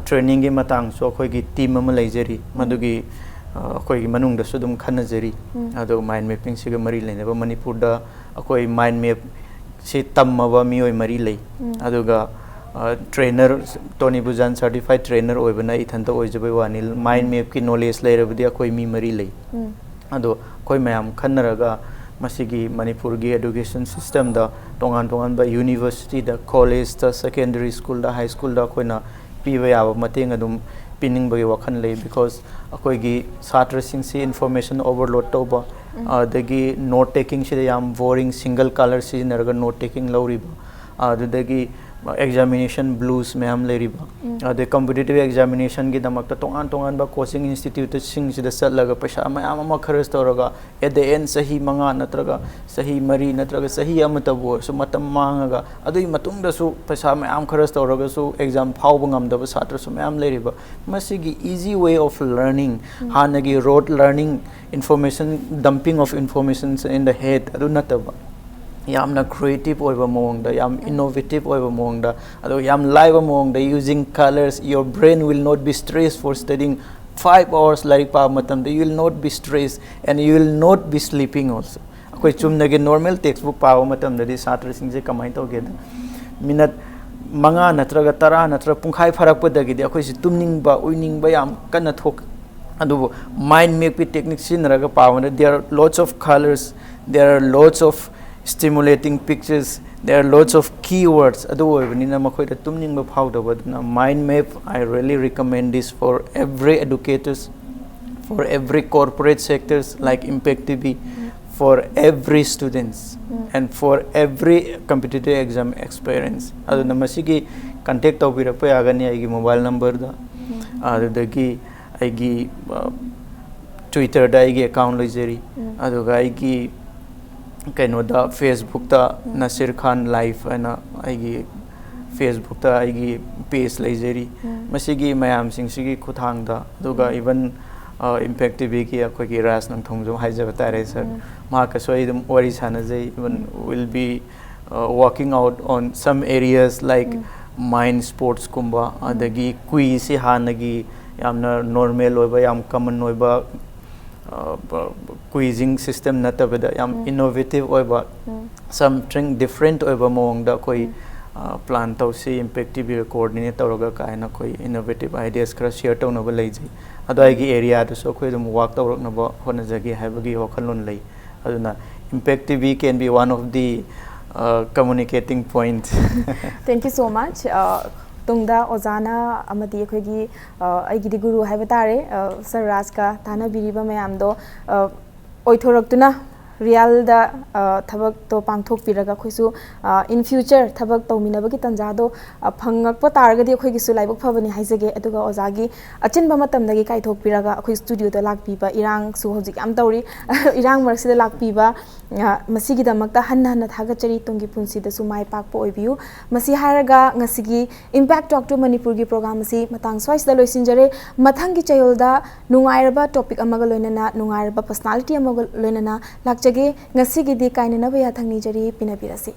trainingꯒꯤ ꯃꯇꯥꯡꯁꯨ ꯑꯩꯈꯣꯏꯒꯤ team ꯑꯃ ꯂꯩꯖꯔꯤ꯫ ꯃꯗꯨꯒꯤ ꯑ, ꯑꯩꯈꯣꯏꯒꯤ ꯃꯅꯨꯡꯗꯁꯨ ꯑꯗꯨꯝ ꯈꯟꯅꯖꯔꯤ꯫ ꯑꯗꯣ ꯃꯥꯏꯟ ꯃꯦꯞꯄꯤꯡꯁꯤꯒ ꯃꯔꯤ ꯂꯩꯅꯕ ꯃꯅꯤꯄꯨꯔꯗ ꯑꯩꯈꯣꯏ ꯃꯥꯏꯟ ꯃꯦꯞꯁꯤ ꯇꯝꯃꯕ ꯃꯤꯑꯣꯏ ꯃꯔꯤ ꯂꯩ꯫ ꯑꯗꯨꯒ trainer, ꯇꯣꯅꯤ ꯕꯨꯖꯥꯟ certified trainer ꯑꯣꯏꯕꯅ ꯏꯊꯟꯇ ꯑꯣꯏꯖꯕꯩ ꯋꯥꯅꯤ꯫ ꯃꯥꯏꯟ ꯃꯦꯞꯀꯤ knowledge ꯂꯩꯔꯕꯗꯤ ꯑꯩꯈꯣꯏ ꯃꯤ ꯃꯔꯤ ꯂꯩ꯫ ꯑꯗꯣ ꯑꯩꯈꯣꯏ ꯃꯌꯥꯝ ꯈꯟꯅꯔꯒ ꯃꯁꯤꯒꯤ ꯃꯅꯤꯄꯨꯔꯒꯤ education systemꯗ ꯇꯣꯉꯥꯟ ꯇꯣꯉꯥꯟꯕ universityꯗ, collegeꯇ, secondary schoolꯗ, high schoolꯗ ꯑꯩꯈꯣꯏꯅ ꯄꯤꯕ ꯌꯥꯕ ꯃꯇꯦꯡ ꯑꯗꯨꯝ ꯄꯤꯅꯤꯡꯕꯒꯤ ꯋꯥꯈꯜ ꯂꯩ꯫ Because ꯑꯩꯈꯣꯏꯒꯤ ꯁꯥꯇ꯭ꯔꯁꯤꯡꯁꯤ information overload ꯇꯧꯕ, ꯑꯗꯒꯤ note takingꯁꯤꯗ ꯌꯥꯝ boring, single color ꯁꯤꯖꯤꯟꯅꯔꯒ note taking ꯂꯧꯔꯤꯕ, ꯑꯗꯨꯗꯒꯤ examination blues ꯃꯌꯥꯝ ꯂꯩꯔꯤꯕ, ꯑꯗꯩ competitive examinationꯒꯤꯗꯃꯛꯇ ꯇꯣꯉꯥꯟ ꯇꯣꯉꯥꯟꯕ coaching instituteꯁꯤꯡꯁꯤꯗ ꯆꯠꯂꯒ ꯄꯩꯁꯥ ꯃꯌꯥꯝ ꯑꯃ ꯈꯔꯆ ꯇꯧꯔꯒ, at the end ꯆꯍꯤ ꯃꯉꯥ ꯅꯠꯇ꯭ꯔꯒ ꯆꯍꯤ ꯃꯔꯤ ꯅꯠꯇ꯭ꯔꯒ ꯆꯍꯤ ꯑꯃꯇꯕꯨ ꯑꯣꯏꯔꯁꯨ ꯃꯇꯝ ꯃꯥꯡꯉꯒ, ꯑꯗꯨꯒꯤ ꯃꯇꯨꯡꯗꯁꯨ ꯄꯩꯁꯥ ꯃꯌꯥꯝ ꯈꯔꯆ ꯇꯧꯔꯒꯁꯨ exam ꯐꯥꯎꯕ ꯉꯝꯗꯕ ꯁꯥꯇ꯭ꯔꯁꯨ ꯃꯌꯥꯝ ꯂꯩꯔꯤꯕ꯫ ꯃꯁꯤꯒꯤ easy way of learning, ꯍꯥꯟꯅꯒꯤ rote learning, information, dumping of informations in the head, ꯑꯗꯨ ꯅꯠꯇꯕ, ꯌꯥꯝꯅ creative ꯑꯣꯏꯕ ꯃꯑꯣꯡꯗ, ꯌꯥꯝ innovative ꯑꯣꯏꯕ ꯃꯑꯣꯡꯗ, ꯑꯗꯨꯒ ꯌꯥꯝ ꯂꯥꯏꯕ ꯃꯑꯣꯡꯗ, using colors, your brain will not be stressed for studying five hours ꯂꯥꯏꯔꯤꯛ ꯄꯥꯕ ꯃꯇꯝꯗ, you will not be stressed and you will not be sleeping also. ꯑꯩꯈꯣꯏ ꯆꯨꯝꯅꯒꯤ normal textbook ꯄꯥꯕ ꯃꯇꯝꯗꯗꯤ ꯁꯥꯇ꯭ꯔꯁꯤꯡꯁꯦ ꯀꯃꯥꯏꯅ ꯇꯧꯒꯦꯗ, minute ꯃꯉꯥ ꯅꯠꯇ꯭ꯔꯒ ꯇꯔꯥ ꯅꯠꯇ꯭ꯔꯒ ꯄꯨꯡꯈꯥꯏ ꯐꯥꯔꯛꯄꯗꯒꯤꯗꯤ ꯑꯩꯈꯣꯏꯁꯤ ꯇꯨꯝꯅꯤꯡꯕ, ꯎꯏꯅꯤꯡꯕ ꯌꯥꯝ ꯀꯟꯅ ꯊꯣꯛ ꯑꯗꯨꯕꯨ mind mapꯀꯤ technique ꯁꯤꯖꯤꯟꯅꯔꯒ ꯄꯥꯕꯅ, there are lots of colors, there are lots of stimulating pictures, there are lots of keywords, ꯑꯗꯨ ꯑꯣꯏꯕꯅꯤꯅ ꯃꯈꯣꯏꯗ ꯇꯨꯝꯅꯤꯡꯕ ꯐꯥꯎꯗꯕ꯫ ꯑꯗꯨꯅ mind map, I really recommend this for every educators, for every corporate sectors like Impact T V, for every students and for every competitive exam aspirants. ꯑꯗꯨꯅ ꯃꯁꯤꯒꯤ contact ꯇꯧꯕꯤꯔꯛꯄ ꯌꯥꯒꯅꯤ ꯑꯩꯒꯤ mobile numberꯗ꯫ ꯑꯗꯨꯗꯒꯤ ꯑꯩꯒꯤ Twitterꯗ ꯑꯩꯒꯤ account ꯂꯩꯖꯔꯤ꯫ ꯑꯗꯨꯒ ꯑꯩꯒꯤ ꯀꯩꯅꯣꯗ, Facebookꯇ Nasir Khan Live ꯍꯥꯏꯅ ꯑꯩꯒꯤ Facebookꯇ ꯑꯩꯒꯤ page ꯂꯩꯖꯔꯤ꯫ ꯃꯁꯤꯒꯤ ꯃꯌꯥꯝꯁꯤꯡꯁꯤꯒꯤ ꯈꯨꯠꯊꯥꯡꯗ, ꯑꯗꯨꯒ even Impact TVꯒꯤ ꯑꯩꯈꯣꯏꯒꯤ ꯔꯥꯖ ꯅꯪꯊꯣꯡꯖꯝ ꯍꯥꯏꯖꯕ ꯇꯥꯔꯦ, sir꯫ ꯃꯍꯥꯛꯀꯁꯨ ꯑꯩ ꯑꯗꯨꯝ ꯋꯥꯔꯤ ꯁꯥꯟꯅꯖꯩ, even will be working out on some areas like mind sportsꯀꯨꯝꯕ, ꯑꯗꯒꯤ quizꯁꯤ ꯍꯥꯟꯅꯒꯤ ꯌꯥꯝꯅ normal ꯑꯣꯏꯕ, ꯌꯥꯝ common ꯑꯣꯏꯕ quizzing system ꯅꯠꯇꯕꯗ ꯌꯥꯝ innovative ꯑꯣꯏꯕ, something different ꯑꯣꯏꯕ ꯃꯑꯣꯡꯗ ꯑꯩꯈꯣꯏ ꯄ꯭ꯂꯥꯟ ꯇꯧꯁꯤ, ꯏꯝꯄꯦꯛ ꯇꯤ ꯚꯤꯒ ꯀꯣꯑꯣꯔꯗꯤꯅꯦꯠ ꯇꯧꯔꯒ ꯀꯥꯏꯅ ꯑꯩꯈꯣꯏ ꯏꯅꯣꯚꯦꯇꯤꯚ ꯑꯥꯏꯗꯤꯌꯥꯁ ꯈꯔ ꯁꯤꯌꯔ ꯇꯧꯅꯕ ꯂꯩꯖꯩ꯫ ꯑꯗꯣ ꯑꯩꯒꯤ ꯑꯦꯔꯤꯌꯥꯗꯁꯨ ꯑꯩꯈꯣꯏ ꯑꯗꯨꯝ ꯋꯥꯛ ꯇꯧꯔꯛꯅꯕ ꯍꯣꯠꯅꯖꯒꯦ ꯍꯥꯏꯕꯒꯤ ꯋꯥꯈꯜꯂꯣꯟ ꯂꯩ꯫ ꯑꯗꯨꯅ Impact T V can be one of the communicating points. Thank you so much. ꯇꯨꯡꯗ ꯑꯣꯖꯥꯅ ꯑꯃꯗꯤ ꯑꯩꯈꯣꯏꯒꯤ ꯑꯩꯒꯤꯗꯤ ꯒꯨꯔꯨ ꯍꯥꯏꯕ ꯇꯥꯔꯦ, ꯁꯥꯔ ꯔꯥꯖꯀ ꯇꯥꯟꯅꯕꯤꯔꯤꯕ ꯃꯌꯥꯝꯗꯣ ꯑꯣꯏꯊꯣꯔꯛꯇꯨꯅ ꯔꯤꯌꯦꯜꯗ ꯊꯕꯛꯇꯣ ꯄꯥꯡꯊꯣꯛꯄꯤꯔꯒ ꯑꯩꯈꯣꯏꯁꯨ in future ꯊꯕꯛ ꯇꯧꯃꯤꯟꯅꯕꯒꯤ ꯇꯥꯟꯖꯥꯗꯣ ꯐꯪꯉꯛꯄ ꯇꯥꯔꯒꯗꯤ ꯑꯩꯈꯣꯏꯒꯤꯁꯨ ꯂꯥꯏꯕꯛ ꯐꯕꯅꯤ ꯍꯥꯏꯖꯒꯦ꯫ ꯑꯗꯨꯒ ꯑꯣꯖꯥꯒꯤ ꯑꯆꯤꯟꯕ ꯃꯇꯝꯗꯒꯤ ꯀꯥꯏꯊꯣꯛꯄꯤꯔꯒ ꯑꯩꯈꯣꯏ ꯁ꯭ꯇꯨꯗꯤꯑꯣꯗ ꯂꯥꯛꯄꯤꯕ, ꯏꯔꯥꯡꯁꯨ ꯍꯧꯖꯤꯛ ꯌꯥꯝ ꯇꯧꯔꯤ, ꯏꯔꯥꯡ ꯃꯔꯛꯁꯤꯗ ꯂꯥꯛꯄꯤꯕ ꯃꯁꯤꯒꯤꯗꯃꯛꯇ ꯍꯟꯅ ꯍꯟꯅ ꯊꯥꯒꯠꯆꯔꯤ꯫ ꯇꯨꯡꯒꯤ ꯄꯨꯟꯁꯤꯗꯁꯨ ꯃꯥꯏ ꯄꯥꯛꯄ ꯑꯣꯏꯕꯤꯌꯨ꯫ ꯃꯁꯤ ꯍꯥꯏꯔꯒ ꯉꯁꯤꯒꯤ Impact Talk to Manipur ꯒꯤ ꯄ꯭ꯔꯣꯒ꯭ꯔꯥꯝ ꯑꯁꯤ ꯃꯇꯥꯡ ꯁ꯭ꯋꯥꯏꯁꯤꯗ ꯂꯣꯏꯁꯤꯟꯖꯔꯦ꯫ ꯃꯊꯪꯒꯤ ꯆꯌꯣꯜꯗ ꯅꯨꯡꯉꯥꯏꯔꯕ ꯇꯣꯄꯤꯛ ꯑꯃꯒ ꯂꯣꯏꯅꯅ, ꯅꯨꯡꯉꯥꯏꯔꯕ ꯄꯔꯁꯅꯥꯂꯤꯇꯤ ꯑꯃꯒ ꯂꯣꯏꯅꯅ ꯂꯥꯛꯆꯒꯦ꯫ ꯉꯁꯤꯒꯤꯗꯤ ꯀꯥꯏꯅꯅꯕ ꯌꯥꯊꯪ ꯅꯤꯖꯔꯤ꯫ ꯄꯤꯅꯕꯤꯔꯁꯤ꯫